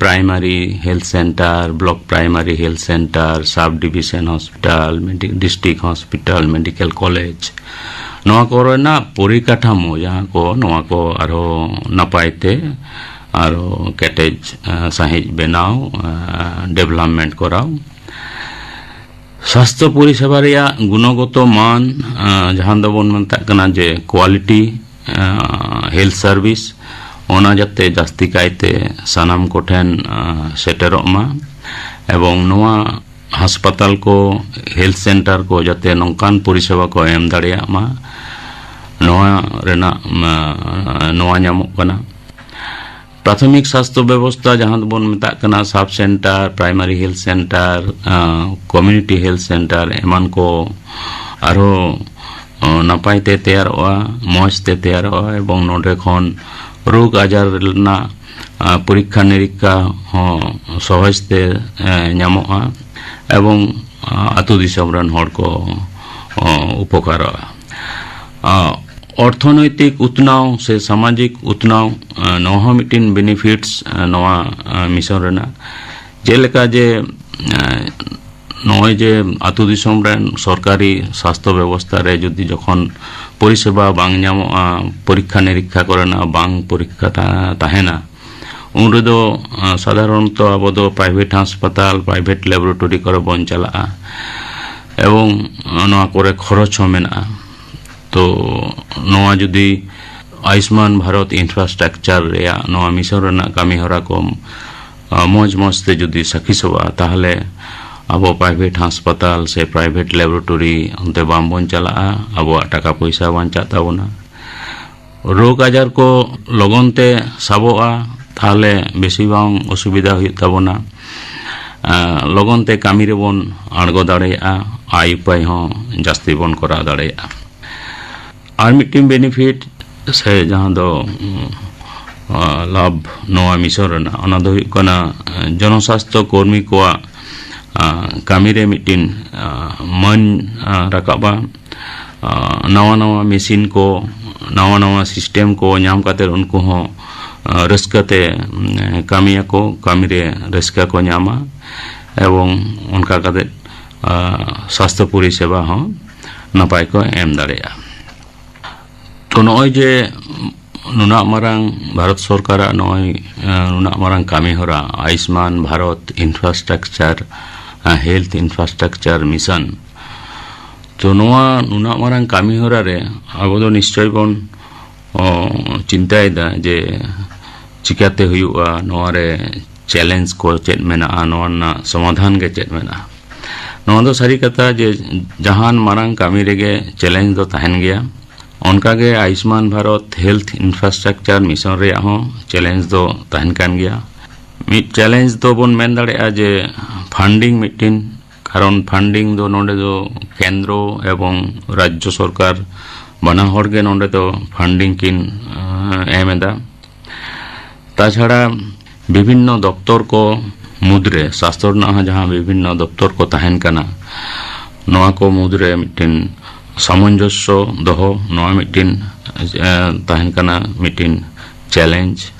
primary health centre, block primary health centre, subdivision hospital, district hospital, medical college, ᱱᱚᱣᱟ ᱠᱚᱨᱮᱱᱟᱜ ᱯᱚᱨᱤᱠᱟᱴᱷᱟᱢᱳ ᱡᱟᱦᱟᱸ ᱠᱚ, ᱱᱚᱣᱟ ᱠᱚ ᱟᱨᱦᱚᱸ ᱱᱟᱯᱟᱭ ᱛᱮ ᱟᱨᱦᱚᱸ ᱠᱮᱴᱮᱡ ᱥᱟᱺᱦᱤᱡ ᱵᱮᱱᱟᱣ, ᱰᱮᱵᱷᱞᱚᱯᱢᱮᱱᱴ ᱠᱚᱨᱟᱣ᱾ ᱥᱟᱥᱛᱷᱚ ᱯᱚᱨᱤᱥᱮᱵᱟ ᱨᱮᱭᱟᱜ ᱜᱩᱱᱚᱜᱚᱛᱚ ᱢᱟᱱ, ᱡᱟᱦᱟᱸ ᱫᱚᱵᱚᱱ ᱢᱮᱛᱟᱜ ᱠᱟᱱᱟ ᱡᱮ ᱠᱳᱣᱟᱞᱤᱴᱤ ᱦᱮᱞᱛᱷ ᱥᱟᱨᱵᱷᱤᱥ, ᱚᱱᱟ ᱡᱟᱛᱮ ᱡᱟᱹᱥᱛᱤ ᱠᱟᱭᱛᱮ ᱥᱟᱱᱟᱢ ᱠᱚᱴᱷᱮᱱ ᱥᱮᱴᱮᱨᱚᱜ ᱢᱟ, ᱮᱵᱚᱝ ᱱᱚᱣᱟ ᱦᱟᱥᱯᱟᱛᱟᱞ ᱠᱚ, ᱦᱮᱞᱛᱷ ᱥᱮᱱᱴᱟᱨ ᱠᱚ ᱡᱟᱛᱮ ᱱᱚᱝᱠᱟᱱ ᱯᱚᱨᱤᱥᱮᱵᱟ ᱠᱚ ᱮᱢ ᱫᱟᱲᱮᱭᱟᱜ ᱢᱟ, ᱱᱚᱣᱟ ᱨᱮᱱᱟᱜ ᱱᱚᱣᱟ ᱧᱟᱢᱚᱜ ᱠᱟᱱᱟ᱾ ᱯᱨᱟᱛᱷᱚᱢᱤᱠ ᱥᱟᱥᱛᱷᱚ ᱵᱮᱵᱚᱥᱛᱷᱟ ᱡᱟᱦᱟᱸ ᱫᱚᱵᱚᱱ ᱢᱮᱛᱟᱜ ᱠᱟᱱᱟ ᱥᱟᱵ centre, primary health centre, community health centre ᱮᱢᱟᱱ ᱠᱚ ᱟᱨᱦᱚᱸ ᱱᱟᱯᱟᱭ ᱛᱮ ᱛᱮᱭᱟᱨᱚᱜᱼᱟ, ᱢᱚᱡᱽ ᱛᱮ ᱛᱮᱭᱟᱨᱚᱜᱼᱟ, ᱮᱵᱚᱝ ᱱᱚᱰᱮ ᱠᱷᱚᱱ ᱨᱳᱜᱽ ᱟᱡᱟᱨ ᱨᱮᱱᱟᱜ ᱯᱚᱨᱤᱠᱠᱷᱟ ᱱᱤᱨᱤᱠᱠᱷᱟ ᱦᱚᱸ ᱥᱚᱦᱚᱡᱽ ᱛᱮ ᱧᱟᱢᱚᱜᱼᱟ, ᱮᱵᱚᱝ ᱟᱹᱛᱩ ᱫᱤᱥᱚᱢ ᱨᱮᱱ ᱦᱚᱲ ᱠᱚ ᱩᱯᱚᱠᱟᱨᱚᱜᱼᱟ᱾ ᱚᱨᱛᱷᱚᱱᱳᱭᱛᱤᱠ ᱩᱛᱱᱟᱹᱣ ᱥᱮ ᱥᱟᱢᱟᱡᱤᱠ ᱩᱛᱱᱟᱹᱣ, ᱱᱚᱣᱟ ᱦᱚᱸ ᱢᱤᱫᱴᱤᱱ ᱵᱮᱱᱤᱯᱷᱤᱴᱥ ᱱᱚᱣᱟ ᱢᱤᱥᱚᱱ ᱨᱮᱱᱟᱜ᱾ ᱡᱮᱞᱮᱠᱟ ᱡᱮ ᱱᱚᱜᱼᱚᱭ ᱡᱮ ᱟᱹᱛᱩ ᱫᱤᱥᱚᱢ ᱨᱮᱱ ᱥᱚᱨᱠᱟᱨᱤ ᱥᱟᱥᱛᱷᱚ ᱵᱮᱵᱚᱥᱛᱷᱟ ᱨᱮ ᱡᱩᱫᱤ ᱡᱚᱠᱷᱚᱱ ᱯᱚᱨᱤᱥᱮᱵᱟ ᱵᱟᱝ ᱧᱟᱢᱚᱜᱼᱟ, ᱯᱚᱨᱤᱠᱠᱷᱟ ᱱᱤᱨᱤᱠᱠᱷᱟ ᱠᱚᱨᱮᱱᱟᱜ ᱵᱟᱝ ᱯᱚᱨᱤᱠᱠᱷᱟ ᱛᱟ-, ᱛᱟᱦᱮᱱᱟ, ᱩᱱ ᱨᱮᱫᱚ ᱥᱟᱫᱷᱟᱨᱚᱱᱛᱚ ᱟᱵᱚ ᱫᱚ ᱯᱨᱟᱭᱵᱷᱮᱴ ᱦᱟᱥᱯᱟᱛᱟᱞ, ᱯᱨᱟᱭᱵᱷᱮᱴ ᱞᱮᱵᱚᱨᱮᱴᱚᱨᱤ ᱠᱚᱨᱮ ᱵᱚᱱ ᱪᱟᱞᱟᱜᱼᱟ, ᱮᱵᱚᱝ ᱱᱚᱣᱟ ᱠᱚᱨᱮ ᱠᱷᱚᱨᱚᱪ ᱦᱚᱸ ᱢᱮᱱᱟᱜᱼᱟ᱾ ᱛᱚ ᱱᱚᱣᱟ ᱡᱩᱫᱤ ᱟᱭᱩᱥᱢᱟᱱ ᱵᱷᱟᱨᱚᱛ ᱤᱱᱯᱷᱨᱟᱥᱴᱨᱟᱠᱪᱟᱨ ᱨᱮᱭᱟᱜ ᱱᱚᱣᱟ ᱢᱤᱥᱚᱱ ᱨᱮᱱᱟᱜ ᱠᱟᱹᱢᱤ ᱦᱚᱨᱟ ᱠᱚ ᱟᱨ ᱢᱚᱡᱽ ᱢᱚᱡᱽ ᱛᱮ ᱡᱩᱫᱤ ᱥᱟᱹᱠᱷᱤ ᱥᱚᱵᱷᱟᱜᱼᱟ, ᱛᱟᱦᱚᱞᱮ ᱟᱵᱚ private ᱦᱟᱥᱯᱟᱛᱟᱞ ᱥᱮ private laboratory ᱚᱱᱛᱮ ᱵᱟᱝᱵᱚᱱ ᱪᱟᱞᱟᱜᱼᱟ, ᱟᱵᱚᱣᱟᱜ ᱴᱟᱠᱟ ᱯᱚᱭᱥᱟ ᱵᱟᱧᱪᱟᱜ ᱛᱟᱵᱚᱱᱟ᱾ ᱨᱳᱜᱽ ᱟᱡᱟᱨ ᱠᱚ ᱞᱚᱜᱚᱱ ᱛᱮ ᱥᱟᱵᱚᱜᱼᱟ, ᱛᱟᱦᱚᱞᱮ ᱵᱮᱥᱤ ᱵᱟᱝ ᱚᱥᱩᱵᱤᱫᱷᱟ ᱦᱩᱭᱩᱜ ᱛᱟᱵᱚᱱᱟ᱾ ᱟᱸ, ᱞᱚᱜᱚᱱ ᱛᱮ ᱠᱟᱹᱢᱤ ᱨᱮᱵᱚᱱ ᱟᱬᱜᱚ ᱫᱟᱲᱮᱭᱟᱜᱼᱟ, ᱟᱭ ᱩᱯᱟᱭ ᱦᱚᱸ ᱡᱟᱹᱥᱛᱤ ᱵᱚᱱ ᱠᱚᱨᱟᱣ ᱫᱟᱲᱮᱭᱟᱜᱼᱟ᱾ ᱟᱨ ᱢᱤᱫᱴᱤᱱ benefit ᱥᱮ ᱡᱟᱦᱟᱸ ᱫᱚ, ᱩᱸ, ᱟᱸ, ᱞᱟᱵᱷ ᱱᱚᱣᱟ mission ᱨᱮᱱᱟᱜ, ᱚᱱᱟ ᱫᱚ ᱦᱩᱭᱩᱜ ᱠᱟᱱᱟ, ᱟᱸ, ᱡᱚᱱᱚᱥᱟᱥᱛᱷᱚ ᱠᱚᱨᱢᱤ ᱠᱚᱣᱟᱜ, ᱟᱸ, ᱠᱟᱹᱢᱤ ᱨᱮ ᱢᱤᱫᱴᱤᱱ, ᱟᱸ, ᱢᱟᱹᱱ, ᱟᱸ, ᱨᱟᱠᱟᱵᱼᱟ᱾ ᱟᱸ, ᱱᱟᱣᱟ ᱱᱟᱣᱟ machine ᱠᱚ, ᱱᱟᱣᱟ ᱱᱟᱣᱟ system ᱠᱚ ᱧᱟᱢ ᱠᱟᱛᱮ ᱩᱱᱠᱩ ᱦᱚᱸ, ᱟᱸ, ᱨᱟᱹᱥᱠᱟᱹ ᱛᱮ, ᱩᱸ, ᱠᱟᱹᱢᱤᱭᱟᱠᱚ, ᱠᱟᱹᱢᱤ ᱨᱮ ᱨᱟᱹᱥᱠᱟᱹ ᱠᱚ ᱧᱟᱢᱟ᱾ ᱮᱵᱚᱝ ᱚᱱᱠᱟ ᱠᱟᱛᱮ, ᱟᱸ, ᱥᱟᱥᱛᱷᱚ ᱯᱚᱨᱤᱥᱮᱵᱟ ᱦᱚᱸ ᱱᱟᱯᱟᱭ ᱠᱚ ᱮᱢ ᱫᱟᱲᱮᱭᱟᱜᱼᱟ᱾ ᱛᱚ, ᱱᱚᱜᱼᱚᱭ ᱡᱮ ᱱᱩᱱᱟᱹᱜ ᱢᱟᱨᱟᱝ ᱵᱷᱟᱨᱚᱛ ᱥᱚᱨᱠᱟᱨᱟᱜ ᱱᱚᱜᱼᱚᱭ, ᱮᱸ, ᱱᱩᱱᱟᱹᱜ ᱢᱟᱨᱟᱝ ᱠᱟᱹᱢᱤ ᱦᱚᱨᱟ, ᱟᱭᱩᱥᱢᱟᱱ ᱵᱷᱟᱨᱚᱛ Infrastructure, ᱮᱸ, Health Infrastructure Mission, ᱛᱚ, ᱱᱚᱣᱟ ᱱᱩᱱᱟᱹᱜ ᱢᱟᱨᱟᱝ ᱠᱟᱹᱢᱤ ᱦᱚᱨᱟ ᱨᱮ ᱟᱵᱚ ᱫᱚ ᱱᱤᱥᱪᱚᱭ ᱵᱚᱱ, ᱚ, ᱪᱤᱱᱛᱟᱹᱭᱮᱫᱟ ᱡᱮ ᱪᱤᱠᱟᱹᱛᱮ ᱦᱩᱭᱩᱜᱼᱟ, ᱱᱚᱣᱟ ᱨᱮ challenge ᱠᱚ ᱪᱮᱫ ᱢᱮᱱᱟᱜᱼᱟ, ᱱᱚᱣᱟ ᱨᱮᱱᱟᱜ ᱥᱚᱢᱟᱫᱷᱟᱱ ᱜᱮ ᱪᱮᱫ ᱢᱮᱱᱟᱜᱼᱟ᱾ ᱱᱚᱣᱟ ᱫᱚ ᱥᱟᱹᱨᱤ ᱠᱟᱛᱷᱟ ᱡᱮ ᱡᱟᱦᱟᱱ ᱢᱟᱨᱟᱝ ᱠᱟᱹᱢᱤ ᱨᱮᱜᱮ challenge ᱫᱚ ᱛᱟᱦᱮᱱ ᱜᱮᱭᱟ᱾ ᱚᱱᱠᱟᱜᱮ Ayushman Bharat Health Infrastructure Mission ᱨᱮᱭᱟᱜ ᱦᱚᱸ challenge ᱫᱚ ᱛᱟᱦᱮᱱ ᱠᱟᱱ ᱜᱮᱭᱟ᱾ ᱢᱤᱫ challenge ᱫᱚ ᱵᱚᱱ ᱢᱮᱱ ᱫᱟᱲᱮᱭᱟᱜᱼᱟ ᱡᱮ funding ᱢᱤᱫᱴᱤᱱ, ᱠᱟᱨᱚᱱ funding ᱫᱚ ᱱᱚᱰᱮ ᱫᱚ ᱠᱮᱱᱫᱨᱚ ᱮᱵᱚᱝ ᱨᱟᱡᱽᱡᱚ ᱥᱚᱨᱠᱟᱨ ᱵᱟᱱᱟ ᱦᱚᱲ ᱜᱮ ᱱᱚᱰᱮ ᱫᱚ funding ᱠᱤᱱ, ᱟᱸ, ᱮᱢ ᱮᱫᱟ᱾ ᱛᱟᱪᱷᱟᱲᱟ ᱵᱤᱵᱷᱤᱱᱱᱚ ᱫᱚᱯᱛᱚᱨ ᱠᱚ ᱢᱩᱫᱽᱨᱮ, ᱥᱟᱥᱛᱚᱨ ᱨᱮᱱᱟᱜ ᱦᱚᱸ ᱡᱟᱦᱟᱸ ᱵᱤᱵᱷᱤᱱᱱᱚ ᱫᱚᱯᱛᱚᱨ ᱠᱚ ᱛᱟᱦᱮᱱ ᱠᱟᱱᱟ, ᱱᱚᱣᱟ ᱠᱚ ᱢᱩᱫᱽᱨᱮ ᱢᱤᱫᱴᱤᱱ ᱥᱟᱢᱚᱧᱡᱚᱥᱥᱚ ᱫᱚᱦᱚ, ᱱᱚᱣᱟ ᱢᱤᱫᱴᱤᱱ, ᱮ, ᱛᱟᱦᱮᱱ ᱠᱟᱱᱟ ᱢᱤᱫᱴᱤᱱ challenge᱾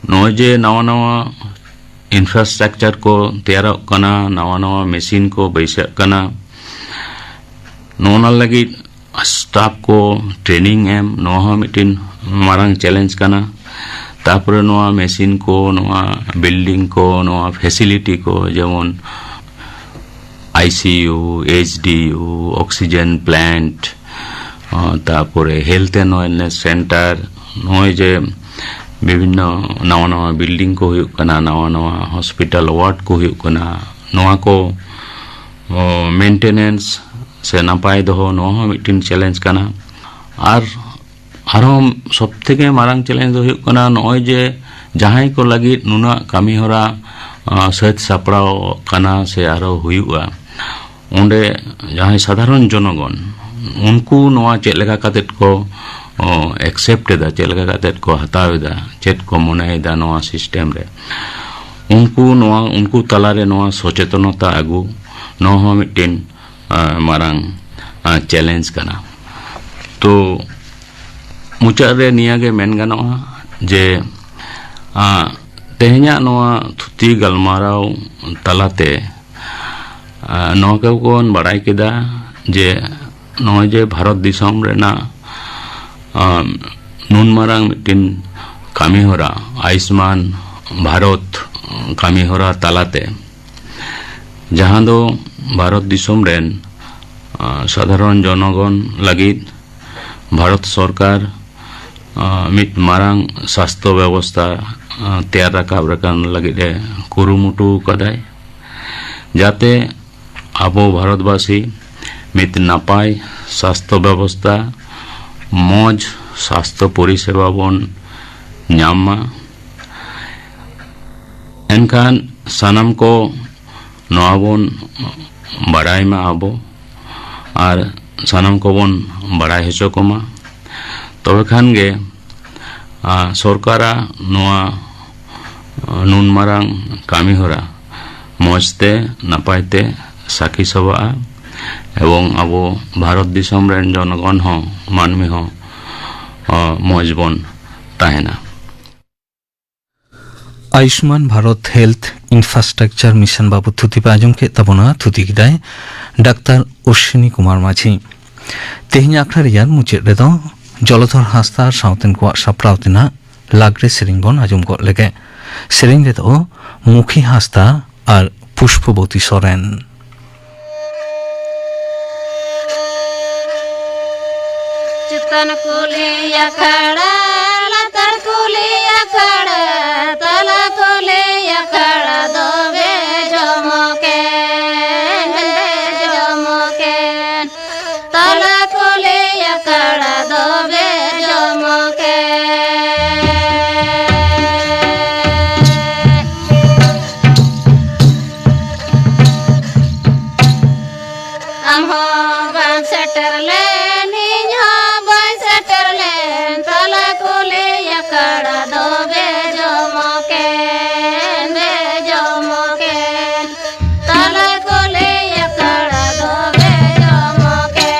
ᱱᱚᱜᱼᱚᱭ ᱡᱮ ᱱᱟᱣᱟ ᱱᱟᱣᱟ infrastructure ᱠᱚ ᱛᱮᱭᱟᱨᱚᱜ ᱠᱟᱱᱟ, ᱱᱟᱣᱟ ᱱᱟᱣᱟ machine ᱠᱚ ᱵᱟᱹᱭᱥᱟᱹᱜ ᱠᱟᱱᱟ, ᱱᱚᱜᱼᱚ ᱱᱟ ᱞᱟᱹᱜᱤᱫ staff ᱠᱚ training ᱮᱢ, ᱱᱚᱣᱟ ᱦᱚᱸ ᱢᱤᱫᱴᱤᱱ ᱢᱟᱨᱟᱝ challenge ᱠᱟᱱᱟ᱾ ᱛᱟᱯᱚᱨᱮ ᱱᱚᱣᱟ machine ᱠᱚ, ᱱᱚᱣᱟ building ᱠᱚ, ᱱᱚᱣᱟ facility ᱠᱚ, ᱡᱮᱢᱚᱱ ICU, HDU, oxygen plant, ᱟᱸ, ᱛᱟᱯᱚᱨᱮ health and wellness center, ᱱᱚᱜᱼᱚᱭ ᱡᱮ ᱵᱤᱵᱷᱤᱱᱱᱚ ᱱᱟᱣᱟ ᱱᱟᱣᱟ ᱵᱤᱞᱰᱤᱝ ᱠᱚ ᱦᱩᱭᱩᱜ ᱠᱟᱱᱟ, ᱱᱟᱣᱟ ᱱᱟᱣᱟ ᱦᱚᱥᱯᱤᱴᱟᱞ ᱣᱟᱨᱰ ᱠᱚ ᱦᱩᱭᱩᱜ ᱠᱟᱱᱟ, ᱱᱚᱣᱟ ᱠᱚ ᱢᱮᱱᱴᱮᱱᱮᱱᱥ ᱥᱮ ᱱᱟᱯᱟᱭ ᱫᱚᱦᱚ, ᱱᱚᱣᱟ ᱦᱚᱸ ᱢᱤᱫᱴᱮᱱ ᱪᱮᱞᱮᱧᱡᱽ ᱠᱟᱱᱟ᱾ ᱟᱨ ᱟᱨᱦᱚᱸ ᱥᱚᱵ ᱛᱷᱮᱠᱮ ᱢᱟᱨᱟᱝ ᱪᱮᱞᱮᱧᱡᱽ ᱫᱚ ᱦᱩᱭᱩᱜ ᱠᱟᱱᱟ, ᱱᱚᱜᱼᱚᱭ ᱡᱮ ᱡᱟᱦᱟᱸᱭ ᱠᱚ ᱞᱟᱹᱜᱤᱫ ᱱᱩᱱᱟᱹᱜ ᱠᱟᱹᱢᱤ ᱦᱚᱨᱟ ᱥᱟᱹᱛ ᱥᱟᱯᱲᱟᱣ ᱠᱟᱱᱟ ᱥᱮ ᱟᱨᱦᱚᱸ ᱦᱩᱭᱩᱜᱼᱟ, ᱚᱸᱰᱮ ᱡᱟᱦᱟᱸᱭ ᱥᱟᱫᱷᱟᱨᱚᱱ ᱡᱚᱱᱚᱜᱚᱱ, ᱩᱱᱠᱩ ᱱᱚᱣᱟ ᱪᱮᱫ ᱞᱮᱠᱟ ᱠᱟᱛᱮᱫ ᱠᱚ ᱮᱠᱥᱮᱯᱴ ᱮᱫᱟ, ᱪᱮᱫ ᱞᱮᱠᱟ ᱠᱟᱛᱮᱫ ᱠᱚ ᱦᱟᱛᱟᱣ ᱮᱫᱟ, ᱪᱮᱫ ᱠᱚ ᱢᱚᱱᱮᱭᱮᱫᱟ ᱱᱚᱣᱟ ᱥᱤᱥᱴᱮᱢ ᱨᱮ, ᱩᱱᱠᱩ ᱱᱚᱣᱟ, ᱩᱱᱠᱩ ᱛᱟᱞᱟᱨᱮ ᱱᱚᱣᱟ ᱥᱚᱪᱮᱛᱚᱱᱚᱛᱟ ᱟᱹᱜᱩ, ᱱᱚᱣᱟ ᱦᱚᱸ ᱢᱤᱫᱴᱮᱱ ᱢᱟᱨᱟᱝ ᱪᱮᱞᱮᱧᱡᱽ ᱠᱟᱱᱟ᱾ ᱛᱚ, ᱢᱩᱪᱟᱹᱫ ᱨᱮ ᱱᱤᱭᱟᱹ ᱜᱮ ᱢᱮᱱ ᱜᱟᱱᱚᱜᱼᱟ ᱡᱮ ᱛᱮᱦᱮᱧᱟᱜ ᱱᱚᱣᱟ ᱛᱷᱩᱛᱤ ᱜᱟᱞᱢᱟᱨᱟᱣ ᱛᱟᱞᱟᱛᱮ ᱱᱚᱣᱟ ᱠᱚᱵᱚᱱ ᱵᱟᱲᱟᱭ ᱠᱮᱫᱟ ᱡᱮ ᱱᱚᱜᱼᱚᱭ ᱡᱮ ᱵᱷᱟᱨᱚᱛ ᱫᱤᱥᱚᱢ ᱨᱮᱱᱟᱜ ᱱᱩᱱ ᱢᱟᱨᱟᱝ ᱢᱤᱫᱴᱮᱱ ᱠᱟᱹᱢᱤᱦᱚᱨᱟ, ᱟᱭᱩᱥᱢᱟᱱ ᱵᱷᱟᱨᱚᱛ ᱠᱟᱹᱢᱤᱦᱚᱨᱟ ᱛᱟᱞᱟᱛᱮ, ᱡᱟᱦᱟᱸ ᱫᱚ ᱵᱷᱟᱨᱚᱛ ᱫᱤᱥᱚᱢ ᱨᱮᱱ ᱥᱟᱫᱷᱟᱨᱚᱱ ᱡᱚᱱᱚᱜᱚᱱ ᱞᱟᱹᱜᱤᱫ ᱵᱷᱟᱨᱚᱛ ᱥᱚᱨᱠᱟᱨ ᱢᱤᱫ ᱢᱟᱨᱟᱝ ᱥᱟᱥᱛᱷᱚ ᱵᱮᱵᱚᱥᱛᱷᱟ ᱛᱮᱭᱟᱨ ᱨᱟᱠᱟᱵ ᱨᱟᱠᱟᱱ ᱞᱟᱹᱜᱤᱫ ᱮ ᱠᱩᱨᱩᱢᱩᱴᱩ ᱠᱟᱫᱟᱭ, ᱡᱟᱛᱮ ᱟᱵᱚ ᱵᱷᱟᱨᱚᱛᱵᱟᱹᱥᱤ ᱢᱤᱫ ᱱᱟᱯᱟᱭ ᱥᱟᱥᱛᱷᱚ ᱵᱮᱵᱚᱥᱛᱷᱟ, ᱢᱚᱡᱽ ᱥᱟᱥᱛᱷᱚ ᱯᱚᱨᱤᱥᱮᱵᱟ ᱵᱚᱱ ᱧᱟᱢ ᱢᱟ᱾ ᱮᱱᱠᱷᱟᱱ ᱥᱟᱱᱟᱢ ᱠᱚ ᱱᱚᱣᱟ ᱵᱚᱱ ᱵᱟᱲᱟᱭ ᱢᱟ ᱟᱵᱚ, ᱟᱨ ᱥᱟᱱᱟᱢ ᱠᱚᱵᱚᱱ ᱵᱟᱲᱟᱭ ᱦᱚᱪᱚ ᱠᱚᱢᱟ᱾ ᱛᱚᱵᱮ ᱠᱷᱟᱱ ᱜᱮ ᱥᱚᱨᱠᱟᱨᱟᱜ ᱱᱚᱣᱟ ᱱᱩᱱ ᱢᱟᱨᱟᱝ ᱠᱟᱹᱢᱤ ᱦᱚᱨᱟ ᱢᱚᱡᱽ ᱛᱮ ᱱᱟᱯᱟᱭ ᱛᱮ ᱥᱟᱹᱠᱷᱤ ᱥᱚᱵᱷᱟᱜᱼᱟ, ᱮᱵᱚᱝ ᱟᱵᱚ ᱵᱷᱟᱨᱚᱛ ᱫᱤᱥᱚᱢ ᱨᱮᱱ ᱡᱚᱱᱚᱜᱚᱱ ᱦᱚᱸ, ᱢᱟᱹᱱᱢᱤ ᱦᱚᱸ ᱢᱚᱡᱽ ᱵᱚᱱ ᱛᱟᱦᱮᱱᱟ᱾ Ayushman Bharat health infrastructure mission ᱵᱟᱵᱚᱫ ᱛᱷᱩᱛᱤ ᱯᱮ ᱟᱸᱡᱚᱢ ᱠᱮᱫ ᱛᱟᱵᱚᱱᱟ᱾ ᱛᱷᱩᱛᱤ ᱠᱮᱫᱟᱭ ᱰᱟᱠᱛᱟᱨ ᱚᱥᱣᱤᱱᱤ ᱠᱩᱢᱟᱨ ᱢᱟᱹᱡᱷᱤ᱾ ᱛᱮᱦᱮᱧ ᱟᱠᱷᱲᱟ ᱨᱮᱭᱟᱜ ᱢᱩᱪᱟᱹᱫ ᱨᱮᱫᱚ ᱡᱚᱞᱚᱫᱷᱚᱨ ᱦᱟᱸᱥᱫᱟ ᱟᱨ ᱥᱟᱶᱛᱮᱱ ᱠᱚᱣᱟᱜ ᱥᱟᱯᱲᱟᱣ ᱛᱮᱱᱟᱜ ᱞᱟᱜᱽᱲᱮ ᱥᱮᱨᱮᱧ ᱵᱚᱱ ᱟᱸᱡᱚᱢ ᱜᱚᱫ ᱞᱮᱜᱮ᱾ ᱥᱮᱨᱮᱧ ᱨᱮᱫᱚ ᱢᱩᱠᱷᱤ ᱦᱟᱸᱥᱫᱟ ᱟᱨ ᱯᱩᱥᱯᱚᱵᱚᱛᱤ ᱥᱚᱨᱮᱱ᱾ ᱪᱮᱛᱟᱱ ᱠᱩᱞᱦᱤ ᱟᱠᱷᱲᱟ ᱞᱟᱛᱟᱨ ᱠᱩᱞᱤ ᱟᱠᱷᱲᱟ, ᱛᱟᱞᱟ ᱠᱩᱞᱤ ᱟᱠᱷᱲᱟ ᱫᱚ ᱵᱮᱡᱚᱢᱚᱠᱮᱱ, ᱵᱮᱡᱚᱢᱚᱠᱮᱱ᱾ ᱛᱟᱞᱟ ᱠᱩᱞᱤ ᱟᱠᱷᱲᱟ ᱫᱚ ᱵᱮᱡᱚᱢᱚᱠᱮᱱ᱾ ᱟᱢ ᱦᱚᱸ ᱵᱟᱢ ᱥᱮᱴᱮᱨ ᱞᱮᱱ, ᱤᱧ ᱦᱚᱸ ᱵᱟᱹᱧ ᱥᱮᱴᱮᱨ ᱞᱮᱱ, ᱛᱟᱞᱟ ᱠᱩᱞᱦᱤ ᱟᱠᱷᱲᱟ ᱫᱚ ᱵᱮᱡᱚᱢᱚᱠᱮᱱ, ᱵᱮᱡᱚᱢᱚᱠᱮᱱ, ᱛᱟᱞᱟ ᱠᱩᱞᱦᱤ ᱟᱠᱷᱲᱟ ᱫᱚ ᱵᱮᱡᱚᱢᱚᱠᱮᱱ᱾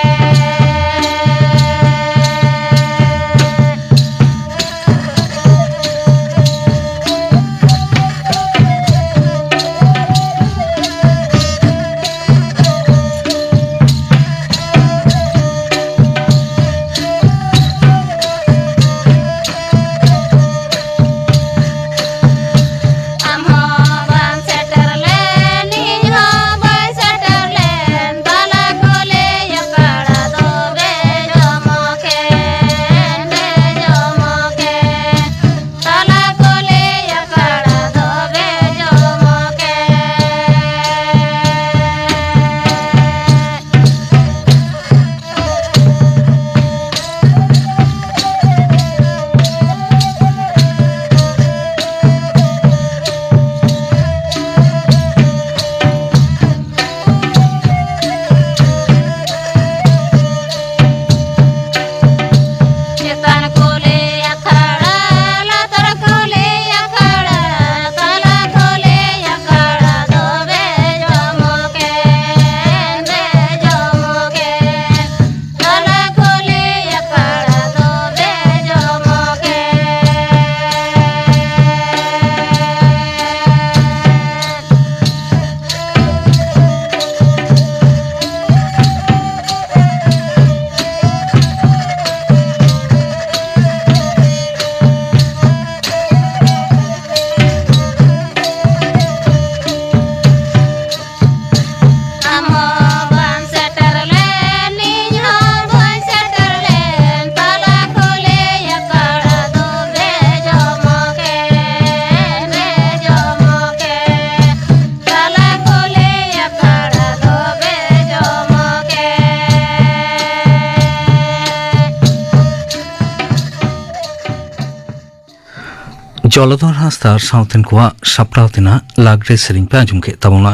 ᱡᱚᱞᱚᱫᱷᱚᱨ ᱦᱟᱸᱥᱫᱟ ᱟᱨ ᱥᱟᱶᱛᱮᱱ ᱠᱚᱣᱟᱜ ᱥᱟᱯᱲᱟᱣ ᱛᱮᱱᱟᱜ ᱞᱟᱜᱽᱲᱮ ᱥᱮᱨᱮᱧ ᱯᱮ ᱟᱸᱡᱚᱢ ᱠᱮᱫ ᱛᱟᱵᱚᱱᱟ᱾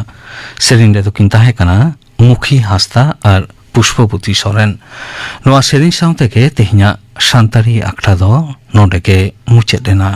ᱥᱮᱨᱮᱧ ᱨᱮᱫᱚ ᱠᱤᱱ ᱛᱟᱦᱮᱸ ᱠᱟᱱᱟ ᱢᱩᱠᱷᱤ ᱦᱟᱸᱥᱫᱟ ᱟᱨ ᱯᱩᱥᱯᱚᱵᱚᱛᱤ ᱥᱚᱨᱮᱱ᱾ ᱱᱚᱣᱟ ᱥᱮᱨᱮᱧ ᱥᱟᱶ ᱛᱮᱜᱮ ᱛᱮᱦᱮᱧᱟᱜ ᱥᱟᱱᱛᱟᱲᱤ ᱟᱠᱷᱲᱟ ᱫᱚ ᱱᱚᱰᱮ ᱜᱮ ᱢᱩᱪᱟᱹᱫ ᱮᱱᱟ᱾